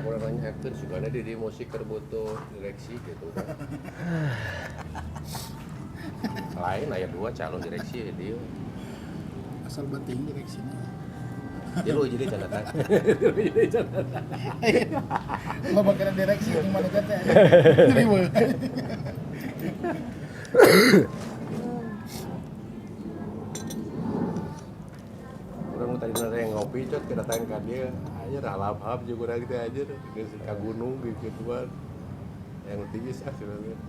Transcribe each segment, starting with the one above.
Mata kurang nanyakeun sugana di dieu musik keur butuh direksi gitu kan. Lain aya dua calon direksi di dieu. Asal bating direksinya. Dia lu jadi catatan. Lu jadi catatan. Lo bakal direksi di mana teh. Riweuh. Urang tadi nare ngopi cot kedatangan ka dieu. Anjir halap-halap jeung urang teh anjir geus ka gunung gitu-gituan. Yang tinggi sah sebenarnya.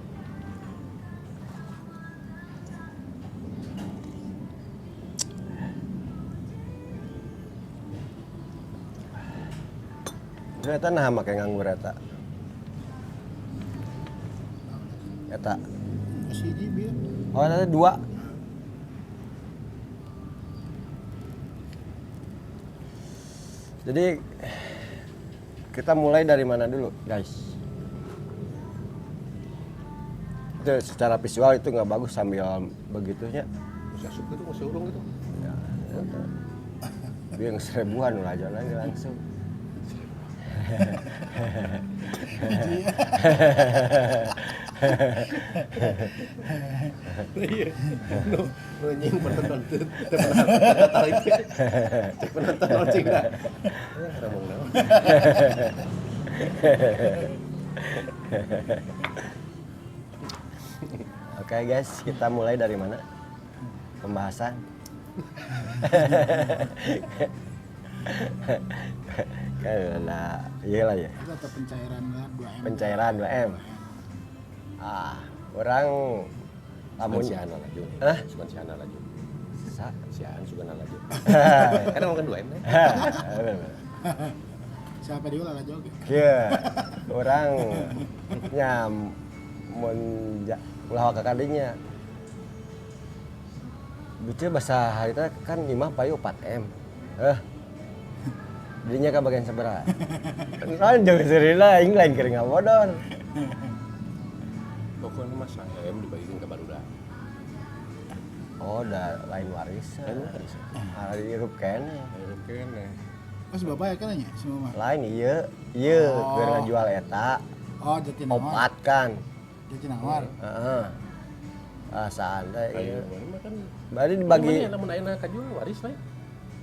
Eta nah make nganggur eta. Eta. Hiji bieu. Oh, eta dua. Jadi kita mulai dari mana dulu, guys? Itu secara visual itu nggak bagus sambil begitunya. Masih asup gitu, masih urung gitu. Ya, biar seribuan ulah jalan lagi langsung. Iya. Nu nu nying penonton teu tertarik. Cek penonton lonceng dah. Ngomong naon. Oke guys, kita mulai dari mana? Pembahasan. Karena iyalah ya. Itu atau pencairan lah 2M. Pencairan 2M. Ah, orang lamun Sugan si laju. Hah? Sugan si Ana laju. Sa? Si An sugan laju. Karena makan 2M kan. Siapa dia lah laju oge. Kieu. Orang nya mun ulah ka kadinya. Buce bahasa harita kan imah payu 4M. Dirinya ke bagian seberapa? Kan jauh serila, aing lain keur ngabodor. Pokoknya mah 1M dibagiin ke barudak. Oh, da lain warisan. Lain warisan. Ari hirup keneh. Hirup keneh. Oh, si bapak ya kan nya, si mama. Lain ieu, ieu keur ngajual eta. Oh, Jatinangor. Opat kan. Jatinangor. Heeh. Ah, santai ieu. Berarti dibagi lamun ayeuna kajual waris lain.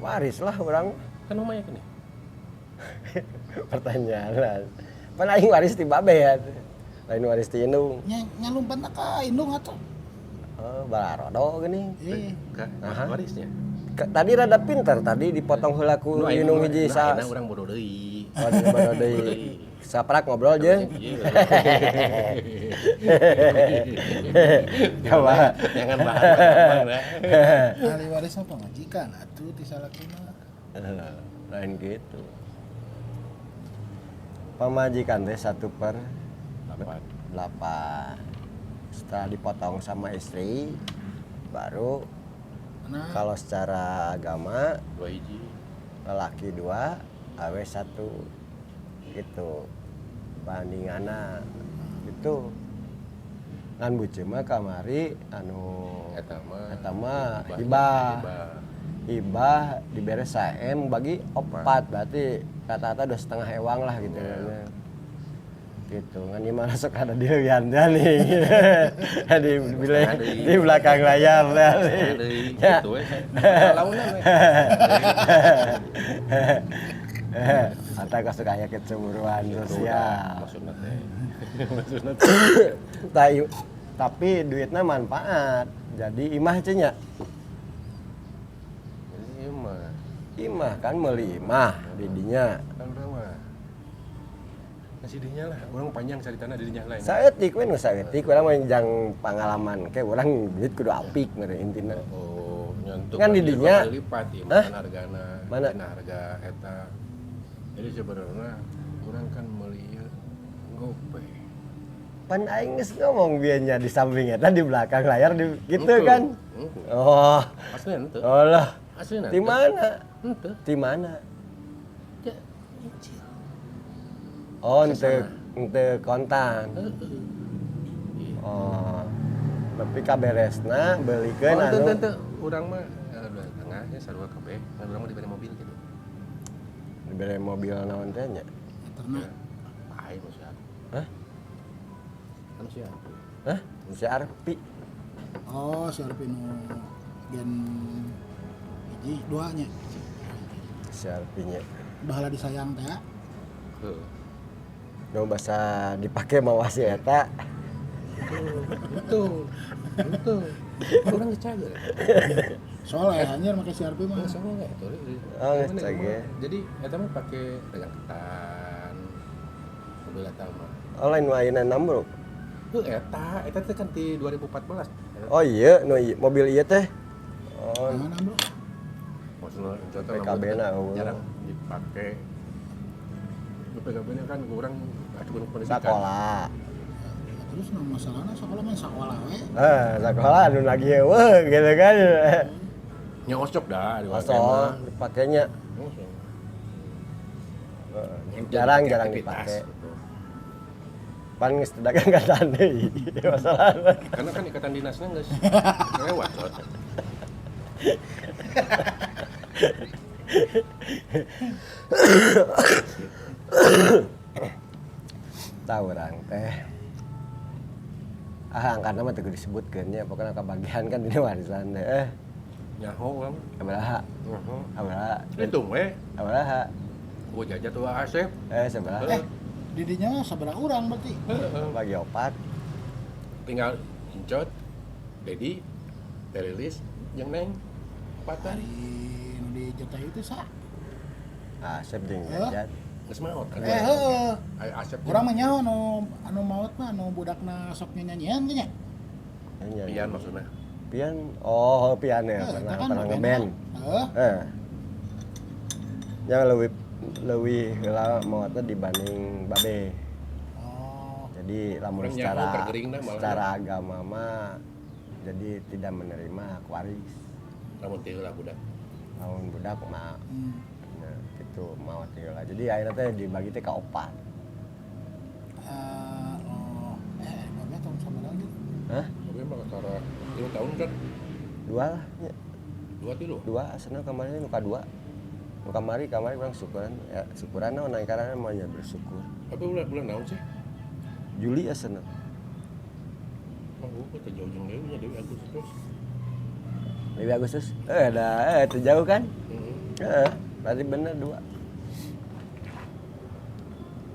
Waris lah urang. Kan lumayan kan ya? Pertanyaan. Pan aing waris ti babe ya. Lain waris ti indung. Nya nyalumpan ka indung atuh. Oh, balarodo geuning. Nah, warisnya. Tadi rada pinter, tadi dipotong heula ku indung hiji sa. Ayeuna urang bodoh deui. Oh, bodoh deui. Saprak ngobrol jeung. Coba jangan bahan dah. Ahli waris mah pamajikan atuh ti salakina. Lain gitu. Pamajikan teh 1/8. Setelah dipotong sama istri, baru nah. Kalau secara agama 2 hiji, lelaki 2, awe 1 gitu. Bandingana itu ngan buce mah kamari anu eta mah hibah. Hibah dibere 1M bagi 4, berarti rata-rata 2,5 ewang lah gitu. Ya. Gitu, ngan gimana sok ada di Wianda nih. Di belakang layar nih. Gitu we. Launan we. Atau kok suka aya kecemburuan sosial. Maksudna teh. Maksudna teh. Tapi duitnya manfaat. Jadi imah cenah. Imah kan meuli imah didinya. Kan urang mah. Nasi dinya lah, urang panjang caritana didinya lain. Saeutik we nu saeutik, urang mah jang pangalaman ke urang duit kudu apik meureun intina. Oh, nyentuh. Kan didinya lipat ieu mah hargana, dina harga eta. Jadi sebenarnya urang kan meuli ieu gope. Pan aing geus ngomong bieu nya di samping eta di belakang layar di gitu kan. Oh. Asli henteu. Oh lah. Asli Di mana? Henteu. Di mana? Ya, nyicil. Oh, henteu kontan. Heeh. Oh. Tapi kaberesna beulikeun anu. Henteu, urang mah 2,5 nya sarua kabeh. Urang mah dibere mobil gitu. Dibere mobil naon teh nya? Eterna. Lain nu si Arpi. Hah? Kan si Arpi. Hah? Si Arpi. Oh, si Arpi nu gen hiji dua nya. Si Arpi nya. Bahala disayang teh. Heeh. Nu basa dipake mawa si eta. Itu. Itu. Urang geus cager. Soleh anjir make si Arpi mah. Soalnya itu. Oh, geus cager. Jadi eta mah pake dagang ketan. Mobil eta mah. Oh, lain nu ayeuna nambro. Heuh eta, eta teh kan di 2014. Oh iya, nu ieu mobil ieu teh. Oh, Mana bro? Maksudnya contoh PKB na, oh. jarang dipake. Nu PKB nya kan kurang adukan pendidikan. Sekolah. Ya, terus nu masalahna sekolah mah sekolah we. Eh, sekolah nu lagi eueuh gitu kan. Nya osok dah di Osok dipakainya. Osok. Jarang-jarang Aktivitas, dipake. gitu. Pan geus teu dagang katan deui masalahna. Karena kan ikatan dinasnya geus lewat, Cot. Tahu urang teh. Ah, angkatna mah teu kudu disebutkeun nya, pokona kabagian kan dina warisan teh. Eh, Nyaho urang. sabaraha? Nyaho. Sabaraha? Hitung we. Sabaraha? Gua jajah tuh Asep. Eh, sabaraha? Eh, didinya mah sabaraha urang berarti. Heeh. Bagi opat. Tinggal Incot, Dedi, Terilis, jeung Neng. Opatan. Dari nu di Jatayu itu sa. Asep jeung Hah? jajat. Geus maot kan. Eh, heueuh. Ai Asep Urang mah nyaho nu anu maot mah anu budakna sok nyanyian teh nya. Nya. Pian maksudnya. Pian, oh pian ya, Heuh, pernah eta kan pernah band-na. ngeband. Heuh. Eh. Yang lebih lebih heula maotna dibanding babe. Oh, Jadi lamun Urang nyaho secara tergeringna malah. secara agama mah jadi tidak menerima hak waris. Lamun teu heula budak. Lamun budak mah nah, gitu maot heula. Jadi ayeuna teh dibagi teh ka opat. Oh, eh, babe tahun sabaraha gitu? Hah? Tapi mah kakara 3 tahun kan. Dua lah nya. 2 tilu. Dua asana kemarin nu kadua. Nu kamari kamari urang syukuran ya, syukuran naon naik karena mah nya bersyukur. Tapi bulan-bulan naon sih? Juli asana. Oh, gua teh jauh jeung Dewi nya Dewi Agustus. Dewi Agustus. Eh, ada eh teu jauh kan? Heeh. Heeh, berarti bener dua.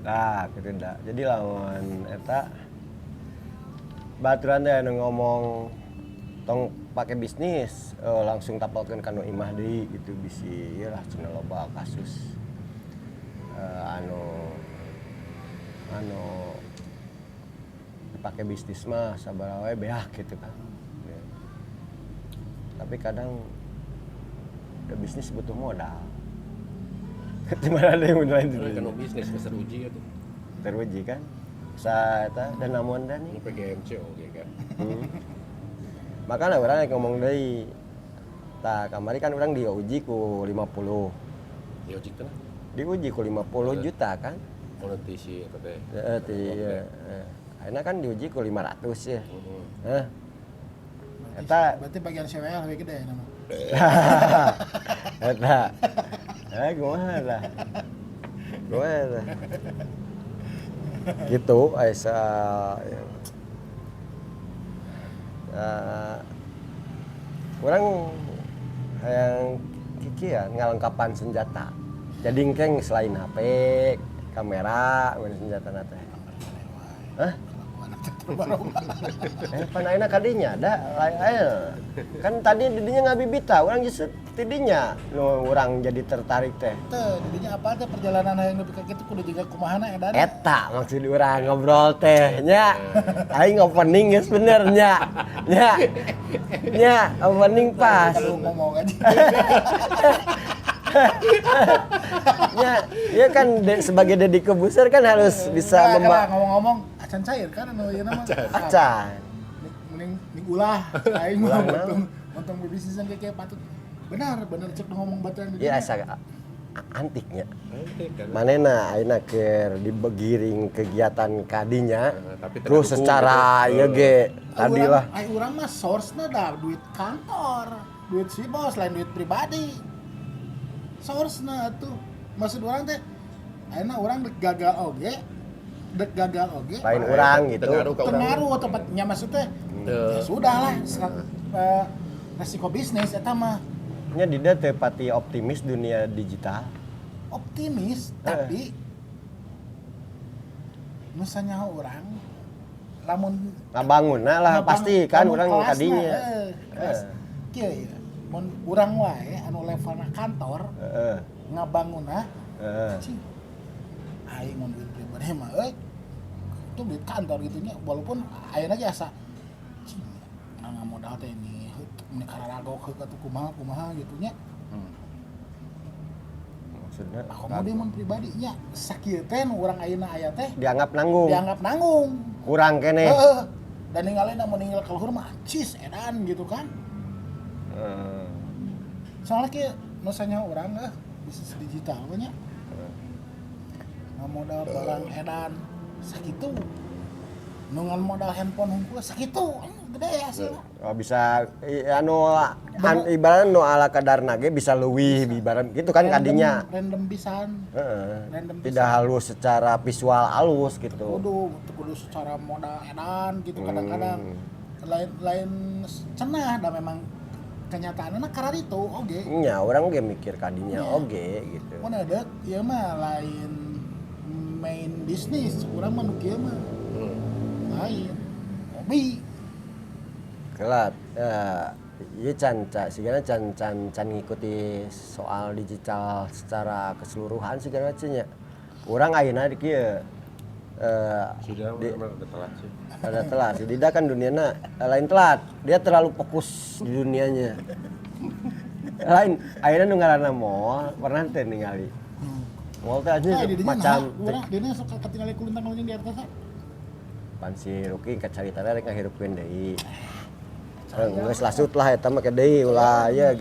Nah, gitu dah. Jadi lawan eta baturan teh anu ngomong tong pakai bisnis langsung tapalkeun ka nu imah deui gitu bisi ieu lah cenah loba kasus anu anu dipakai bisnis mah sabaraha we beak gitu kan. Ya. Tapi kadang udah bisnis butuh modal. Di mana ada yang lain Kan itu? nu bisnis geus teruji atuh. Teruji kan? Sa eta dan namun dan Nu PGMC oge kan. Makanya orang yang ngomong deui. Tah kamari kan orang diuji ku 50. Diuji teh Diuji ku 50 juta kan? monetisi eta teh. Heeh, ti heeh. Ayeuna kan diuji ku 500 ya. Heeh. Heh. Berarti, Eta berarti bagian CWL lebih gede nama. eta. Eh kumaha lah. Kumaha lah. Gitu asa ya. Orang hayang kikian ngalengkapan senjata. Jadi engkeng selain HP, kamera, mun senjata teh. Hah? Kelakuan terbaru. Eh, pan ayeuna kadinya da lain aya. Kan tadi didinya ngabibita, urang justru tidinya nu urang jadi tertarik teh. Teu, didinya apa teh perjalanan hayang nepi ka kitu kudu jiga kumahana edan. Eta maksud urang ngobrol teh nya. Aing opening geus bener nya. Nya. Nya, opening pas. Kalau ngomong aja. Nya, ya kan sebagai Deddy Corbuzier kan harus bisa Nah, memba ngomong-ngomong acan cair kan anu ieu mah. acan. Mending mending ulah aing mah Ulah naon? untung untung berbisnis yang kayak patut. Benar, benar cek nu ngomong baturan Ya didinya. asa antiknya. Antik kan. Manena ayeuna keur dibegiring kegiatan kadinya. Nah, tapi terus teu secara kadukung ieu gitu. ge tadi lah Ai urang mah source-na dah duit kantor, duit si bos lain duit pribadi. Source-na tuh maksud urang teh ayeuna urang dek gagal oge Dek gagal oge. Lain urang gitu. Tengaruh tempatnya maksudnya. Ya sudahlah, resiko bisnis eta mah. Nya Dida teh pati optimis dunia digital. Optimis, tapi misalnya orang lamun ngabangunna lah pasti kan urang tadinya. Kelas kieu ya. Mun urang wae anu levelna kantor, ngabangunna. Cing. Aing mun duit pribadi mah euy. Itu duit kantor gitu nya walaupun ayeuna ge asa cing ngamodal teh ini ini kararagok heuh atuh kumaha kumaha gitu nya. Maksudnya komo deui mun pribadi nya sakieu teh nu urang ayeuna aya teh dianggap nanggung. Dianggap nanggung. Kurang keneh. Heeh. Dan ningalina mun ninggal ka luhur mah cis edan gitu kan. Soalnya kieu misalnya urang bisnis digital mah nya. Ngamodal barang edan sakitu. Nu ngan modal handphone hungkul sakitu gede hasilna. Oh bisa anu ibarat nu ala kadarna ge bisa leuwih ibarat gitu kan kadinya. Random pisan. Random pisan. Tidak halus secara visual halus gitu. Kudu secara modal edan gitu kadang-kadang. Lain cenah da memang kenyataanna kararitu oge. Nya urang ge mikir kadinya oge gitu. Mun ada ieu mah lain main bisnis, urang mah nu kieu mah. Lain hobi. Kelat, ieu can sigana can ngikuti soal digital secara keseluruhan sigana nya. Urang ayeuna di kieu sudah udah telat sih. Ada telat. Si Dida kan duniana lain telat. Dia terlalu fokus di dunianya. Lain ayeuna nu ngaranna mall pernah teh ningali. Mall teh aja macam urang dina sok katingali kulintang-kulinting di atas. Pan si Ruki kacaritana rek ngahirupkeun deui. Geus lasut lah eta mah ke deui ulah ieu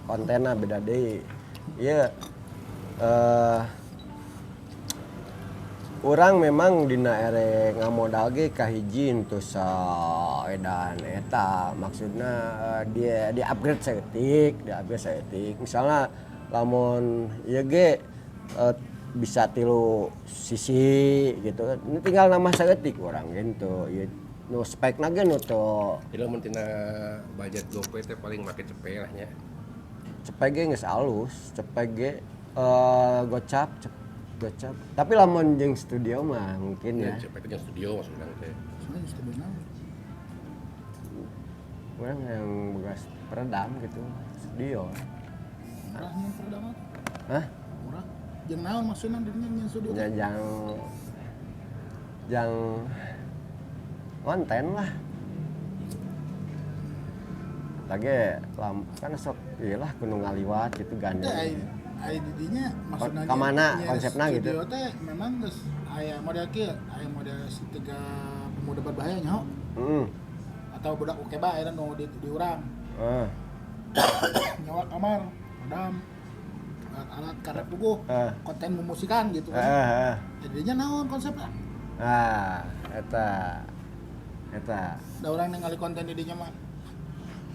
kontenna beda deui. Ieu urang memang dina ere ngamodal ge kahiji henteu saedan eta maksudna dia di upgrade saeutik, di upgrade saeutik. Misalna lamun ieu ge bisa tilu sisi gitu kan. Ini tinggal nama saeutik urang gitu. Ieu nu spekna ge nu teu. Jadi lamun tina budget GoPay teh paling make cepe lah nya. Cepe ge geus alus, cepe ge gocap, gocap. Tapi lamun jeung studio mah mungkin ya. Cepe teh jeung studio maksud urang teh. Soalnya studio naon? Urang yang begas peredam gitu, studio. Murah nyen peredam mah? Hah? Murah. Jeung naon maksudna dirinya nyen studio? Ya jang konten lah. Lagi kan sok iyalah kudu ngaliwat gitu gandeng. Ai didinya maksudna ka mana konsepna gitu. Studio teh memang geus aya model kieu, aya model si tiga pemuda berbahaya nya ho. Heeh. Atau budak Ukeba aya nu di urang. Heeh. Nyawa kamar, redam, alat-alat karep puguh, konten memusikan gitu kan. Jadinya naon konsepna? Ah, eta. Eta. Da urang ningali konten di dinya mah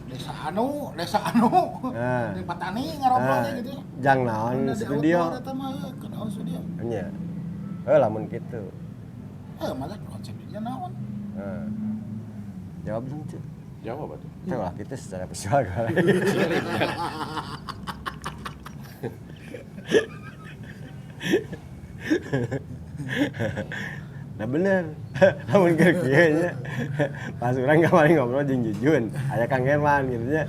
desa anu, jeung petani ngarobrol teh gitu. Jang naon studio. Eta mah naon studio. Nya. Heuh lamun kitu. Heuh malah konsep dinya naon. Heeh. Jawab dong, Cuk. Jawab atuh. Teu lah kitu secara visual. Nah bener, lamun keur kieu nya. Pas urang kamari ngobrol jeung Jujun, aya Kang Herman gitu nya.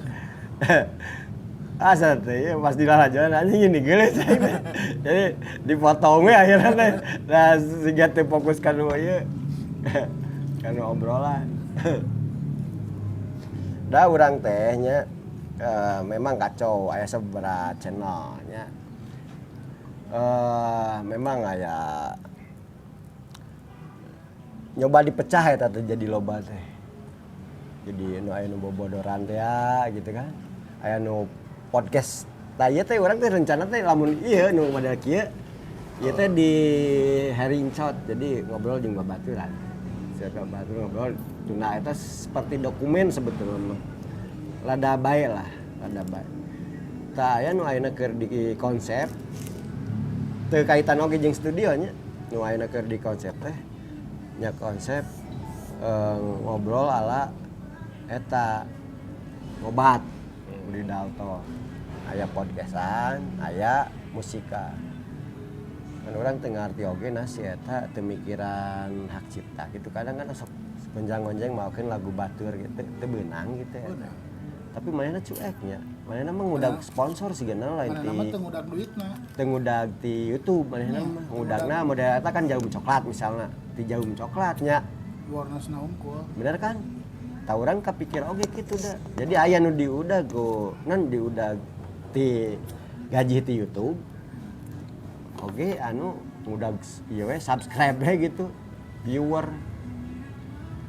Asa teh pas dilalajoan anjing ini geulis. Jadi dipotong we akhirna teh. Nah siga teu fokus ka nu ieu. Ka nu obrolan. Da urang teh nya memang kacau aya sabaraha channel nya. Memang aya nyoba dipecah eta teh jadi loba teh. Jadi nu aya nu bobodoran teh ya gitu kan. Aya nu podcast. Tah ieu teh urang teh rencana teh lamun ieu nu model kieu ieu teh di herring shot. Jadi ngobrol jeung babaturan. Siapa batur ngobrol tuna eta seperti dokumen sebetulnya mah. Rada bae lah, rada bae. Tah aya nu ayeuna keur di konsep teu kaitan oge jeung studio nya. Nu ayeuna keur di konsep teh nya konsep ngobrol ala eta ngobat Budi Dalton. Aya podcastan, aya musika. Kan orang teu ngarti oge nah si eta teu mikiran hak cipta gitu. Kadang kan sok gonjang-gonjeng maokeun lagu batur gitu, teu beunang gitu eta. Tapi manehna cuek nya. Manehna mah ngudag sponsor sigana lain ti. Manehna mah teu ngudag duitna. Teu ngudag ti YouTube manehna mah. Ngudagna model eta kan jarum coklat misalna. Ti jarum coklatnya. Warnasna unggul. Bener kan? Tah urang kapikir oge kitu da. Jadi aya nu diudag go, nan diudag ti gaji ti YouTube. Oge anu ngudag ieu we subscribe we gitu. Viewer.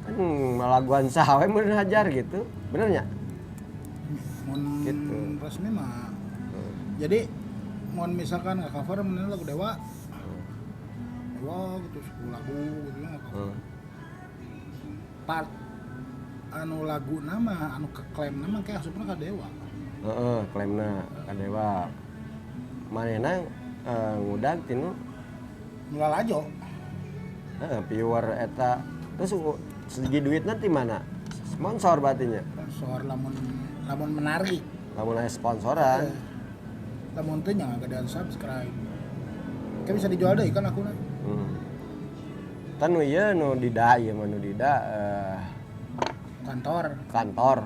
Kan malaguan saha we mun hajar gitu. Bener nya? Mun gitu. Resmi mah. Jadi mun misalkan nge-cover mun lagu Dewa. Dewa gitu 10 lagu gitu nge-cover. Part anu lagu nama anu keklaim nama kayak asupna ka Dewa. Heeh, klaimna ka Dewa. Manehna ngudag tinu lalajo. Heeh, viewer eta. Terus segi duitna ti mana? Sponsor berarti nya. Sponsor lamun lamun menarik. Lamun aya sponsoran. Lamun teh nya ngagedean subscribe. Kayak bisa dijual deui kan akuna. Tan nu ieu nu dida ieu mah nu dida kantor. Kantor.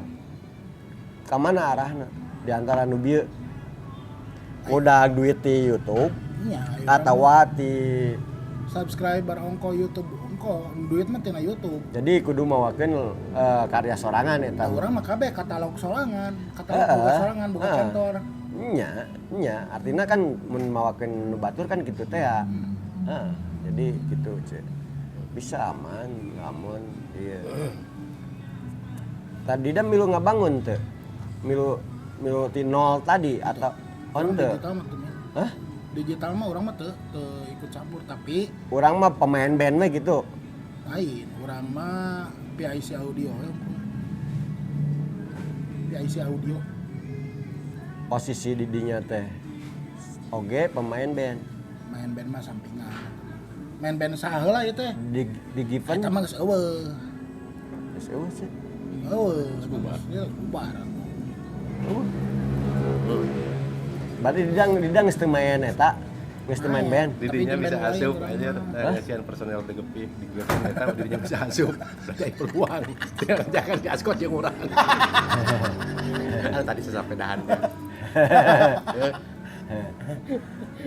Ka mana arahna? Di antara nu bieu. Udah duit di YouTube. Iya, atawa di subscriber ongko YouTube ongko duit mah tina YouTube. Jadi kudu mawakeun karya sorangan eta. Urang mah kabeh katalog sorangan, katalog boga sorangan boga kantor. Nya, nya artinya kan mun mawakeun nu batur kan kitu teh ya. Jadi gitu ce. Bisa aman, lamun iya. Tadi dah milu ngabangun teh. Milu milu ti nol tadi atau on teu? Digital mah teu. Hah? Digital mah urang mah teu ikut campur tapi urang mah pemain band mah gitu. Lain, urang mah PIC Audio ya. PIC Audio. Posisi didinya teh oge pemain band. Main band mah sampingan. Main band saha heula ieu teh? Di Given. Eta mah geus eueuh. Geus eueuh sih. Eueuh, bubar. Bubar. Berarti didang geus teu main eta, geus teu main band. Didinya bisa asup aja, ngasihan personel teu gepih, di Given eta didinya bisa asup. Berarti peluang. Jangan di askot jeung urang. Tadi sesapedahan.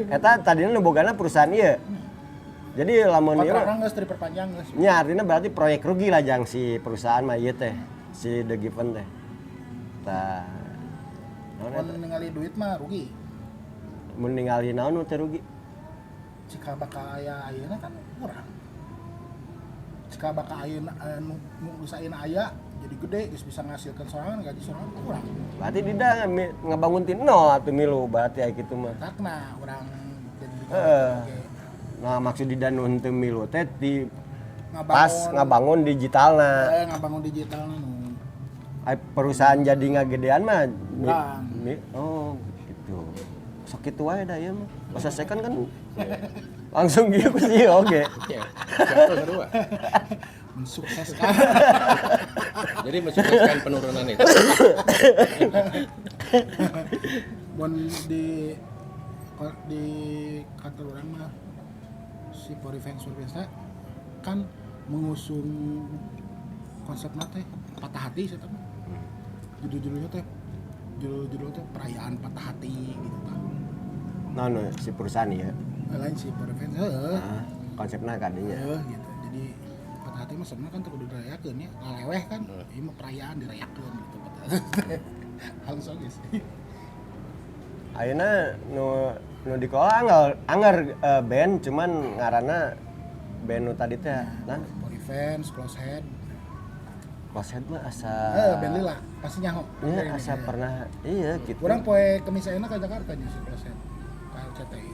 Eta tadina nu bogana perusahaan ieu. Jadi lamun ieu kontrakna geus diperpanjang geus. Nya artinya berarti proyek rugi lah jang si perusahaan mah ieu teh, si The Given teh. Tah. Mun ningali duit mah rugi. Mun ningali naon nu teu rugi? Jika bakal aya ayeuna kan kurang. Jika bakal ayeuna nu geus ayeuna aya jadi gede geus bisa ngasilkeun sorangan gaji sorangan kurang. Berarti dida ngabangun ti nol atuh milu berarti aya kitu mah. Takna urang jadi Nah maksud dida nu henteu milu teh di pas ngabangun digitalna. Ngabangun digitalna nu. Perusahaan jadi ngagedean mah oh gitu. Sok kitu wae da ieu mah. Masa second kan langsung gitu sih oke. Iya. Mensukseskan. Jadi mensukseskan penurunan itu. Mun di kantor urang mah si Porifans kan mengusung konsepna teh patah hati sih mah. Judul-judulnya teh judul-judul teh perayaan patah hati gitu tah. Nah, no, si perusahaan ya. Lain si Porifans heeh. Konsepna kadinya. Heeh gitu. Jadi patah hati mah sebenarnya kan teu kudu dirayakeun ya, ngaleweh kan. Ieu mah perayaan dirayakeun gitu patah hati. Halus oge sih. Ayeuna nu dikelola anggar band cuman ngaranna band nu tadi teh nah Porifans, Close Head. Close Head mah asa band lila pasti nyaho. Iya, asa pernah iya gitu. Urang poe Kemis ayeuna ka Jakarta nya si Close Head. Ka RCTI.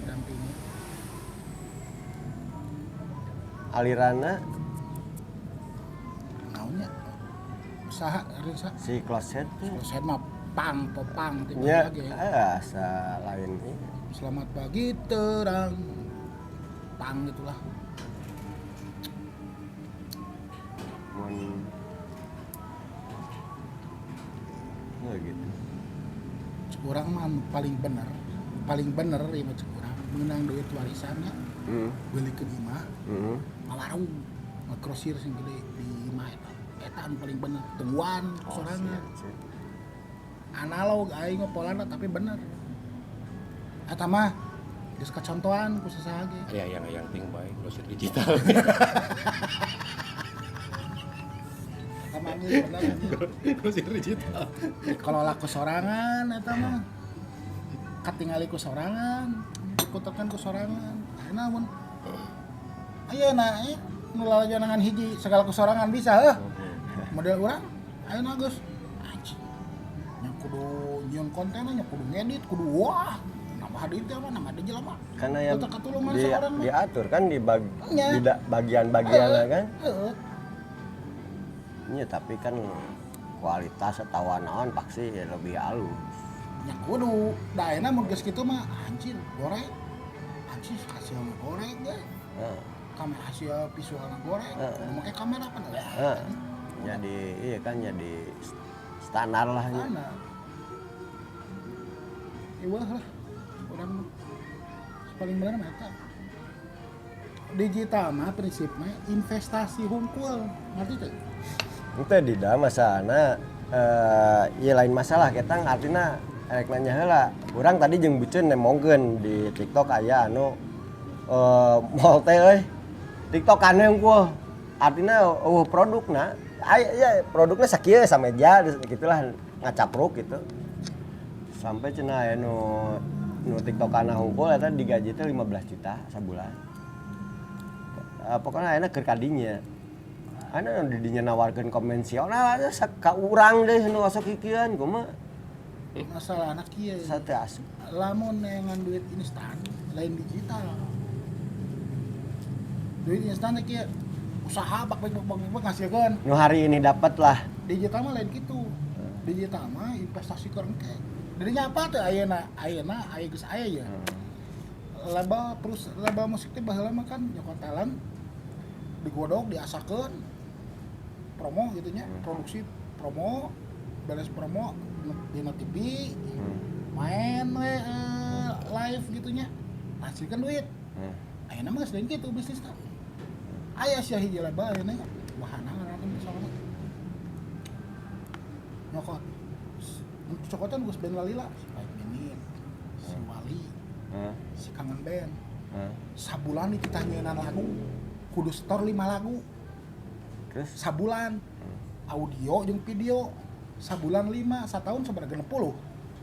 Dampingi. Aliranna naonnya? Saha aliran saha? Si Close Head teh. Close Head mah Pang popang tiba nya lagi. Asa lain. Selamat pagi terang. Pang gitulah. Mun ya gitu. Urang mah paling bener ieu mah cek urang meunang duit warisannya. Beulikeun imah. Ngawarung, ngagrosir sing gede di imah eta. Eta anu paling bener, tungguan sorangan. Analog aing mah polana tapi bener. Eta mah geus kacontohan ku sasaha ge. Aya yang ting bae grosir digital. Eta mah geus bener anjing. Grosir digital. Kalau laku sorangan eta mah katingali ku sorangan, dikutekan ku sorangan. Ayeuna mun ayeuna nu lalajanangan hiji segala ku sorangan bisa heuh. Model urang ayeuna geus anjing. Nya kudu nyieun kontenna, nya kudu ngedit, kudu wah, nambah deui teh mah, nambah deui jelema. Karena yang diatur kan di bagian-bagian kan. Heeh. Nya tapi kan kualitas atau naon pasti lebih halus. Nya kudu, da ayeuna mun geus kitu mah anjir goreng. Anjir hasilna goreng ge. Heeh. Kamera hasil visualna goreng, kudu make kamera pan. Heeh. Jadi iya kan jadi standar lah nya. Standar. Iweuh lah urang paling bener mah eta. Digital mah prinsipna investasi hungkul, ngerti teu? Itu di dalam masalahna ieu lain masalah ketang artina rek nanya heula. Urang tadi jeung buceun nemongkeun di TikTok aya anu mall teh euy. TikTokan hungkul. Artina eueuh produkna, aya ya produkna sakieu sameja gitulah ngacapruk gitu. Sampai cenah aya nu TikTokan hungkul eta digaji teh 15 juta sabulan. Pokoknya ayeuna keur kadinya. Ayeuna di dinya nawarkeun konvensional aya ka urang deh nu osok kikieuan kumaha. Masalahna kieu. Sate asup. Lamun neangan duit instan lain digital. Duit instan teh kieu usaha bak ngasilkeun. Nu hari ini dapat lah. Digital mah lain kitu. Digital mah investasi keur engke. Dirinya apa teh ayeuna? Ayeuna aya geus aya ya. Label terus label musik teh baheula mah kan nyokot talent digodog diasakeun promo gitu nya, produksi promo, beres promo dina TV, main we live gitu nya, hasilkan duit. Ayeuna mah geus lain kitu bisnisna. Aya sia hiji label ayeuna wahana ngaranna misalna. Nyokot. Cokotan geus band lalila, si 5 Minute, si Wali, si Kangen Band. Sabulan kita nyieunnan lagu, kudu store 5 lagu. Terus sabulan audio jeung video sabulan 5, satahun sabaraha 60.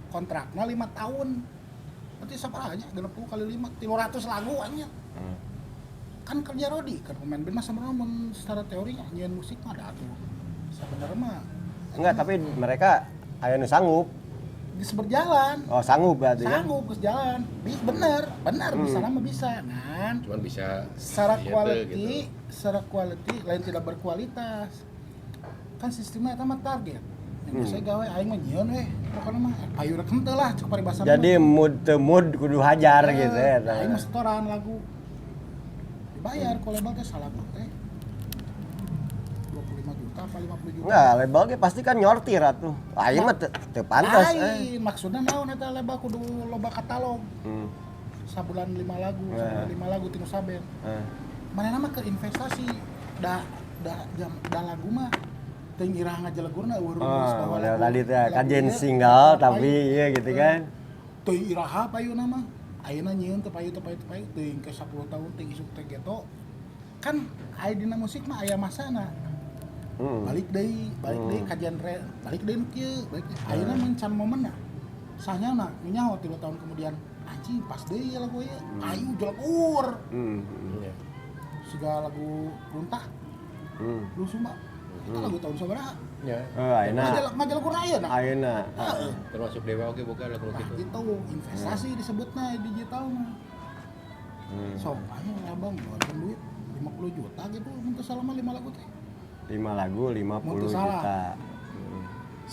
Kontrakna 5 tahun. Berarti sabaraha nya 60 kali 5, 300 lagu anjir. Kan kerja rodi, kan pemain band mah sebenarnya mun secara teori nyieun musik mah ada atuh. Sebenarnya mah enggak, tapi mereka aya nu sanggup. Geus berjalan. Oh, sanggup berarti kan? Sanggup geus jalan. Bener, bener bisa nama bisa. Kan. Cuman bisa secara quality, gitu. Secara quality lain tidak berkualitas. Kan sistemnya eta mah target. Yang biasa gawe aing mah nyieun we, pokona mah payu rek henteu lah cek paribasa. Jadi mood teu mood kudu hajar gitu ya. Aing mah setoran lagu. Dibayar ku label teh salagu teh 25 juta apa 50 juta. Enggak, label ge pasti kan nyortir atuh. Aing mah teu pantas. Lain, maksudna naon eta label kudu loba katalog. Sabulan 5 lagu, sabulan 5 lagu tinu saben. Manehna mah keur investasi. Da jam da lagu mah teu ngirah ngajelegurna eueuh rumus bahwa lagu. Tadi teh kan jen single tapi ieu gitu kan. Teu iraha payuna mah. Ayeuna nyieun teu payu teuing ke 10 tahun teuing isuk teh geto. Kan aya dina musik mah aya masana. Balik deui ka genre, balik deui nu kieu, balik deui. Ayeuna mencan momenna. Sahnya na nyaho 3 tahun kemudian anjing pas deui lagu ieu. Ayu jelegur. Siga lagu runtah. Lu Sumba. Itu lagu tahun sabaraha? Ya. Oh, ayeuna. Majalah ayeuna. Ayeuna. Termasuk Dewa oge boga lagu kitu. Gitu, investasi disebutna digital mah. Sok anu abang ngeluarkan duit 50 juta gitu mun teu salah mah 5 lagu teh. 5 lagu 50 juta.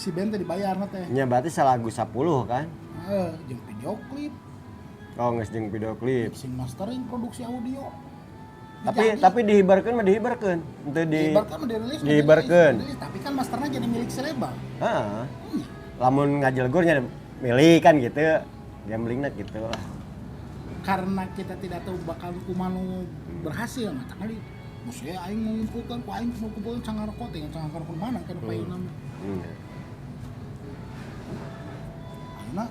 Si band teh dibayar na teh. Nya berarti salagu 10 kan? Heeh, jeung video klip. Oh, geus jeung video klip. Mixing mastering, produksi audio. Tapi dihibarkeun mah dihibarkeun. Henteu di dihibarkeun mah dirilis. Dihibarkeun. Tapi kan masterna jadi milik si label. Heeh. Lamun ngajelgur nya milik kan gitu. Gamblingna gitu lah. Karena kita tidak tahu bakal kumaha nu berhasil mah kali. Maksudnya aing mengumpulkan, ku aing mengumpulkan cangar rokok teh, cangar rokok mana kan payuna mah. Ayeuna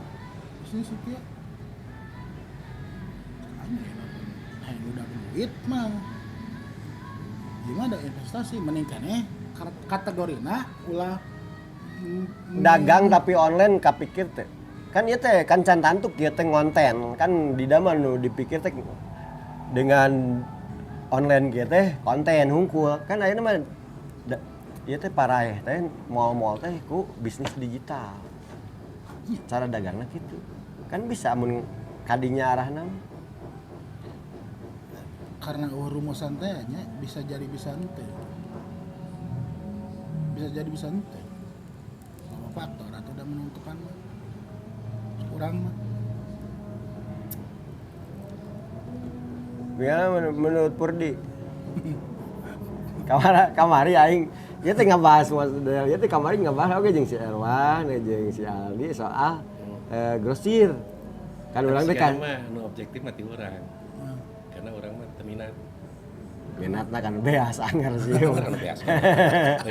bisnis itu ya. Aing aing udah duit mah. Gimana ada investasi mending keneh kategorina ulah dagang tapi online kapikir teh. Kan ieu teh kan can tantuk ieu teh ngonten kan di mah nu dipikir teh dengan online gitu teh konten hungkul kan ayeuna mah ieu teh paraeh teh mall-mall teh ku bisnis digital. Cara dagangna kitu. Kan bisa mun kadinya arahna karena rumusan teh nya bisa jadi bisa henteu. Bisa jadi bisa henteu. Sama faktor atau udah menentukan mah. Kurang mah. Ya menurut Purdi. Kamari aing ieu teh ngabahas model ieu teh kamari ngabahas oge jeung si Erwan jeung si Aldi soal grosir. Kan urang teh kan mah nu objektif mah ti urang. Karena urang mah teu minat. Minatna kan beas anger sih. Kan beas.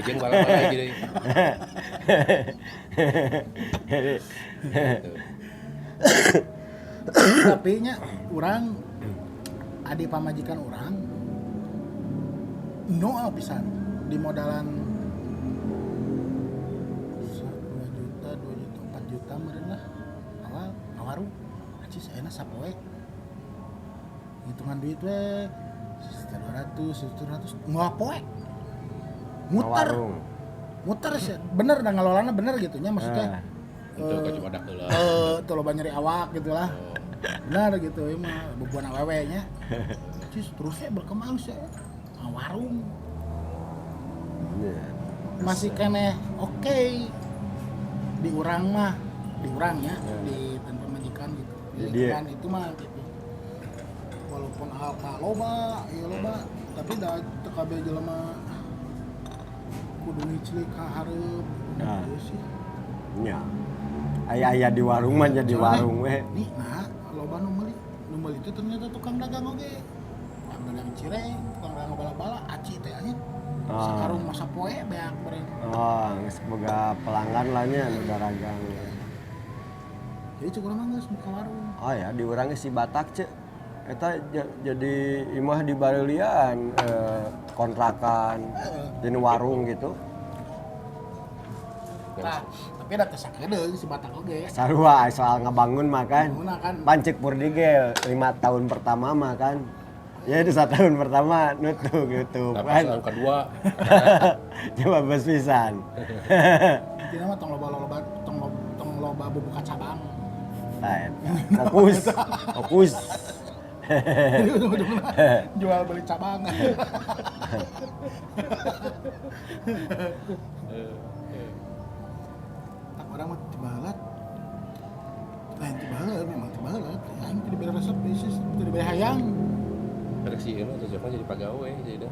Jeung bala-bala deui. Tapi nya urang adik pamajikan urang noal pisan di modalan 2 juta, 2 juta, 4 juta meureun lah awal ngawarung acis ayeuna sapoe hitungan duit we 200, 300 ngapoe muter muter sih bener dah ngelolana bener gitu nya maksudnya untuk coba dak heula teu loba nyeri awak gitu lah. Benar gitu ieu mah bebuan awewe nya. Terus terusnya berkembang sih warung. Masih keneh oke. Di urang mah, di urang ya, di tempat majikan gitu. Di lingkungan itu mah gitu. Walaupun alka loba, ieu loba, tapi da teu kabeh jelema kudu ngiclik ka hareup. Gitu sih. Nya. Aya-aya di warung mah jadi warung we. Nih, nah loba nu meuli itu ternyata tukang dagang oge. Tukang dagang cireng, tukang dagang bala-bala, aci teh nya. Sakarung masa poe beak beureun. Oh, geus boga pelanggan lah nya nu dagang. Jadi cukup mah geus buka warung. Oh ya, di urang si Batak ceu. Eta jadi imah di bareulian kontrakan di warung gitu. Nah, tapi da teu sakedeung si Batak oge. Sarua soal ngabangun mah kan. Pancek Purdi ge 5 tahun pertama mah kan. Ya itu 1 tahun pertama nutup gitu nah, kan. Tahun kedua. Coba bes pisan. Intina mah tong loba-loba tong loba buka cabang. Lain. Fokus. Fokus. Jadi ujung-ujungnya jual beli cabang. Tak orang mah tibalat. Lain tibalat memang tibalat. Aing teu dibere resep bisnis, teu dibere hayang. Rek si ieu mah cocokna jadi pagawe jadi dah.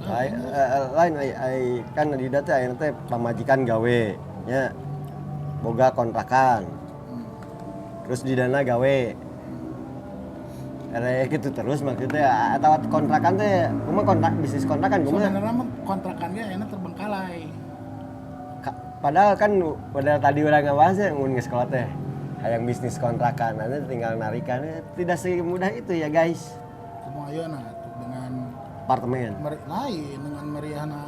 Lain ai kan di teh ayeuna teh pamajikan gawe nya. Boga kontrakan. Terus di dana gawe. Rek gitu terus maksudnya atau kontrakan teh kumaha kontrak bisnis kontrakan kumaha? Sebenarnya mah kontrakan ge ayeuna terbengkalai. Padahal kan padahal tadi urang ngabahas ya mun geus sekolah teh hayang bisnis kontrakan nanti tinggal narikan tidak semudah itu ya guys. Kumaha ayeuna tuh dengan apartemen. Lain dengan meriahna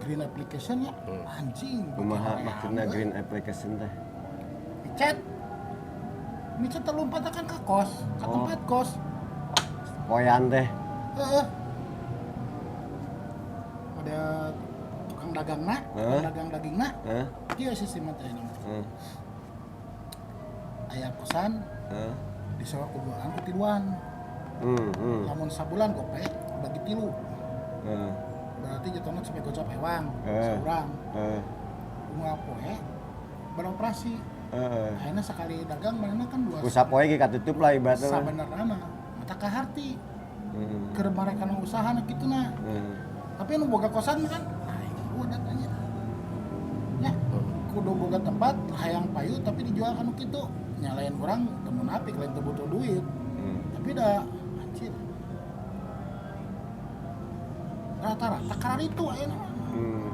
green application ya. Anjing. Kumaha maksudna green application teh? Micet. Micet terlompat kan ke kos, ke tempat kos. Poyan teh. Heeh. Ada tukang dagangna, tukang dagang dagingna. Heeh. Kieu sistemna teh ayeuna. Heeh. Aya kosan. Heeh. Disewa ku duaan ku tiluan. Lamun sabulan gope bagi tilu. Heeh. Berarti jatuhna sampai gocap ewang, saurang. Heeh. Unggal poe beroperasi. Akhirnya sekali dagang manehna kan dua. Usapoe ge katutup lah ibaratna. Sabenerna mah mata kaharti. Keur mereka nu usaha nu kitu na. Tapi nu boga kosan kan aing udah tanya. Nya kudu boga tempat hayang payu tapi dijual kanu kitu. Nyalain urang teu munafik lain teu butuh duit. Tapi da anjir. Rata-rata karar itu ayeuna.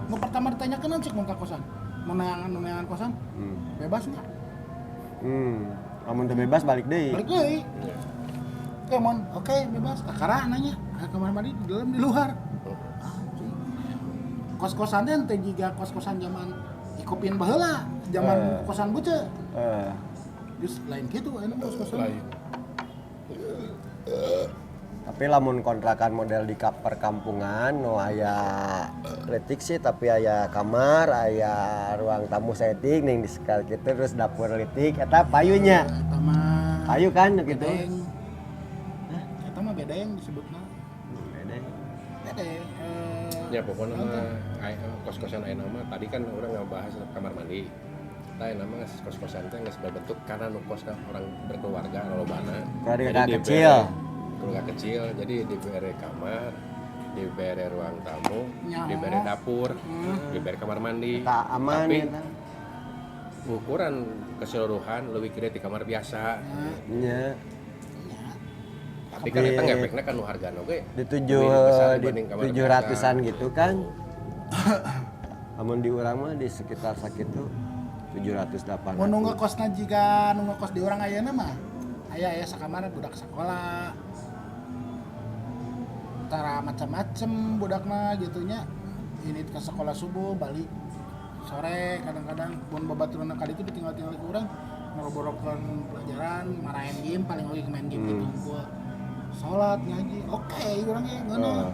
Nu pertama ditanyakeun cik mun ka kosan. Mun neangan kosan. Bebas enggak? Lamun teu bebas balik deui. Balik deui. Oke, mon, oke bebas. Kakara nanya, kamar mandi di dalam di luar. Kos-kosan teh jiga kos-kosan zaman Ikopin baheula, zaman kosan buce. Terus lain kitu ayeuna kos-kosan. Lain. Tapi lamun kontrakan model di perkampungan no aya letik sih tapi aya kamar, aya ruang tamu setting ning di sekali kitu terus dapur letik eta payunya. Eta mah payu kan gitu. Eta mah beda yang disebutna. Beda. Beda. Ya pokoknya mah kos-kosan ayeuna mah tadi kan orang ngebahas kamar mandi. Tah ayeuna mah kos-kosan teh geus berbentuk karena nu kosna orang berkeluarga lolobana. Keluarga kecil. Keluarga kecil, jadi diberi kamar, diberi ruang tamu, diberi dapur, diberi kamar mandi. Tak aman. Tapi ukuran keseluruhan lebih gede di kamar biasa. Iya. Tapi kan eta ngefekna kan nu hargana oge. Di 700-an gitu kan. Amun di urang mah di sekitar sakitu 700 800. Mun nu ngekosna jiga nu ngekos di urang ayeuna mah aya sakamar budak sekolah. Tara macam-macam budakna gitunya. Ini ke sekolah subuh balik sore kadang-kadang mun babaturna ka ditu ditinggal-tinggal ku urang ngoroborokeun pelajaran, marahin game paling oge main game gitu gua. Salat ngaji, oke urang ge ngeunah.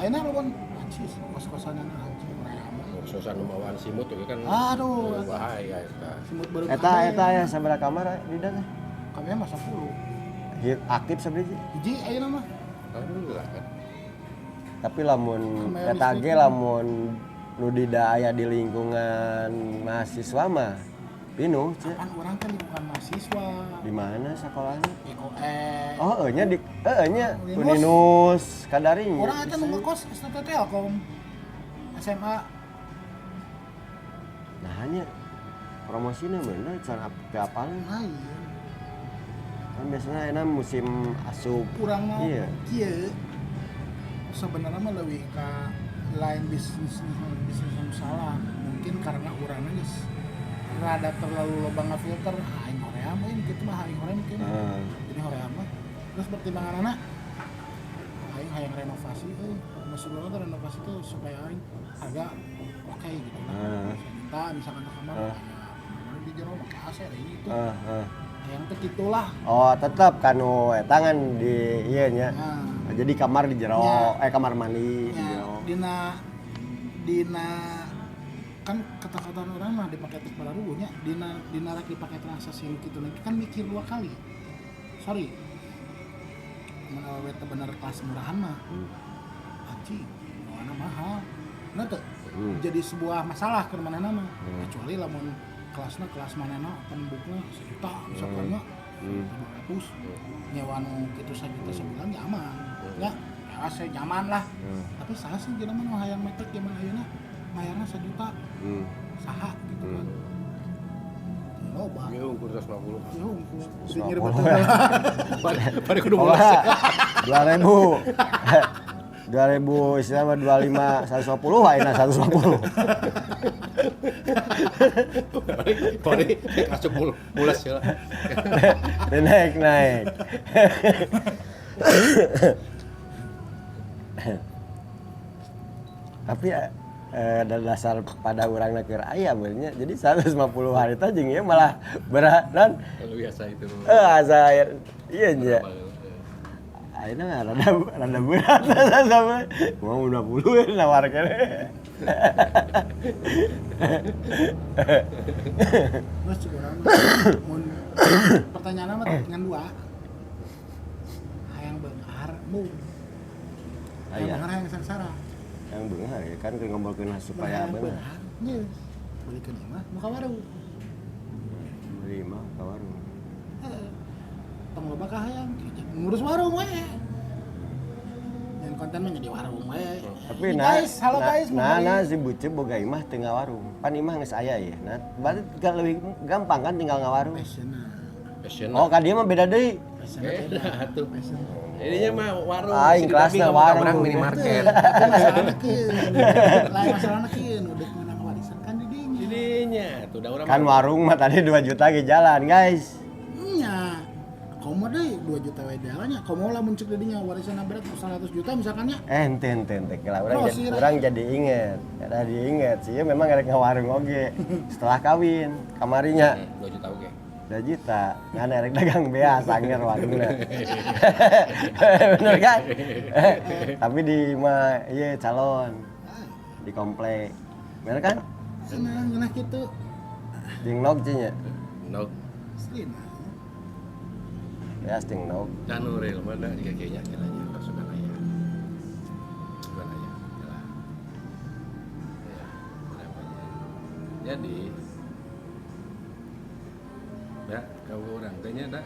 Ayeuna lamun anjir kos-kosan anjir rame. Kos-kosan nu mawaan simut oge kan. Aduh, bahaya eta. Simut beureum. Eta aya sabaraha kamar di da teh? Kamar mah 10. Aktif sabaraha hiji? Hiji ayeuna mah. Alhamdulillah kan. Tapi lamun eta ge lamun nu dida aya di lingkungan mahasiswa mah pinuh cenah. Kan urang kan lingkungan mahasiswa. Di mana sekolahnya? IKOE. Oh, nya di nya Uninus Kadaring. Urang eta nu ngekos STT Telkom. SMA. Nah, hanya promosina bener can teu apal. Lain. Kan biasanya enak musim asup. Urang mah kieu. Sebenarnya mah leuwih ka lain bisnis salah. Mungkin karena urangna geus rada terlalu loba ngafilter aing hoream euy kitu mah aing hoream kieu. Jadi hoream mah. Terus pertimbanganna aing hayang renovasi euy. Maksud urang teh renovasi tuh supaya aing harga oke gitu lah. Sejuta misalkan ke kamar di jero make AC ada ini itu. Yang teh gitulah. Oh, tetap kanu eta ngan di ieu nya. Jadi kamar di jero, kamar mandi di jero. Dina kan kata-kata orang mah dipakai tes balarugunya, dina rek dipake transaksi kitu kan mikir dua kali. Sorry. Mun awewe teh bener kelas murahan mah. Anjing, mana mahal. Nah teu jadi sebuah masalah keur manehna mah. Kecuali lamun kelasna kelas manehna open bookna sejuta misalkan nya 200 nyewa nu kitu sajuta sebulan ya aman. Ya, ya nyaman lah. Tapi saha sih jelema nu hayang metek zaman ayeuna mayarna sejuta. Saha gitu kan. Loba. Ieu ukur 150. Ieu ukur. Nyeri betul. Pada kudu mulas. 2000. 2000 istilah mah 25 150 ayeuna 150. Bari asup mulas ya. Naik. Tapi dasar pada urang keur aya beurnya. Jadi 150 hari teh jeung ieu malah berat dan biasa itu. Asa ieu nya. Ayeuna rada berat sama. Mau 20 nawar keneh. Terus cek urang mun pertanyaan mah ngan dua. Hayang beunghar mung. Hayang beunghar hayang sangsara. Hayang beunghar ya kan keur ngomongkeun supaya beunghar. Geus. Belikeun imah muka warung. Di imah ka warung. Heeh. Tong loba kahayang ngurus warung we. Yang konten mah jadi warung we. Tapi nah, guys, halo guys, nah si Buce boga imah teu ngawarung. Pan imah geus aya ya. Nah, berarti lebih gampang kan tinggal ngawarung. Passion. Oh, ka dieu mah beda deui. Beda atuh. Jadinya mah warung. Aing kelasna warung minimarket. Masalahna kieu. Lain masalahna kieu nu deuk meunang warisan kan di dinya. Di dinya tuh da urang. Kan warung mah tadi 2 juta ge jalan, guys. Nya. Komo deui 2 juta we jalannya. Komo lamun ceuk di dinya warisan berat 100 juta misalkan nya. Ente kela urang jadi inget. Jadi inget sih memang rek ngawarung oge. Setelah kawin kamarinya 2 juta oge. 2 juta, ngan erek dagang bea sanger warungna. Bener kan? Tapi di mah ieu calon di komplek. Bener kan? Senang ngeunah kitu. Jeung nog nya. Nog. Aslina. Ya jeung nog. Dan real mah da jiga kayaknya kelanya sudah aya. Sudah aya. Lah. Ya, namanya. Jadi da kalau orang tanya da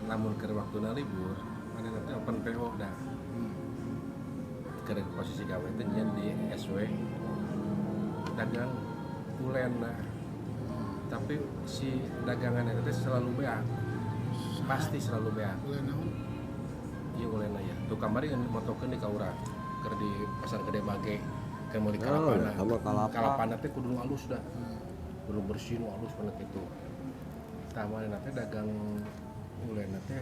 lamun keur waktuna libur mana nanti open PO da keur posisi gawe teh nyen di SW dagang ulen nah tapi si dagangan itu selalu beak, pasti selalu beak. Ulen naon? Iya ulen aya tuh kamari motokeun di ka urang keur di pasar Gede Bage keur meuli kalapana. Kalapana teh kudu alus da kudu bersih nu alus banget kitu. Taman nanti dagang ulen nanti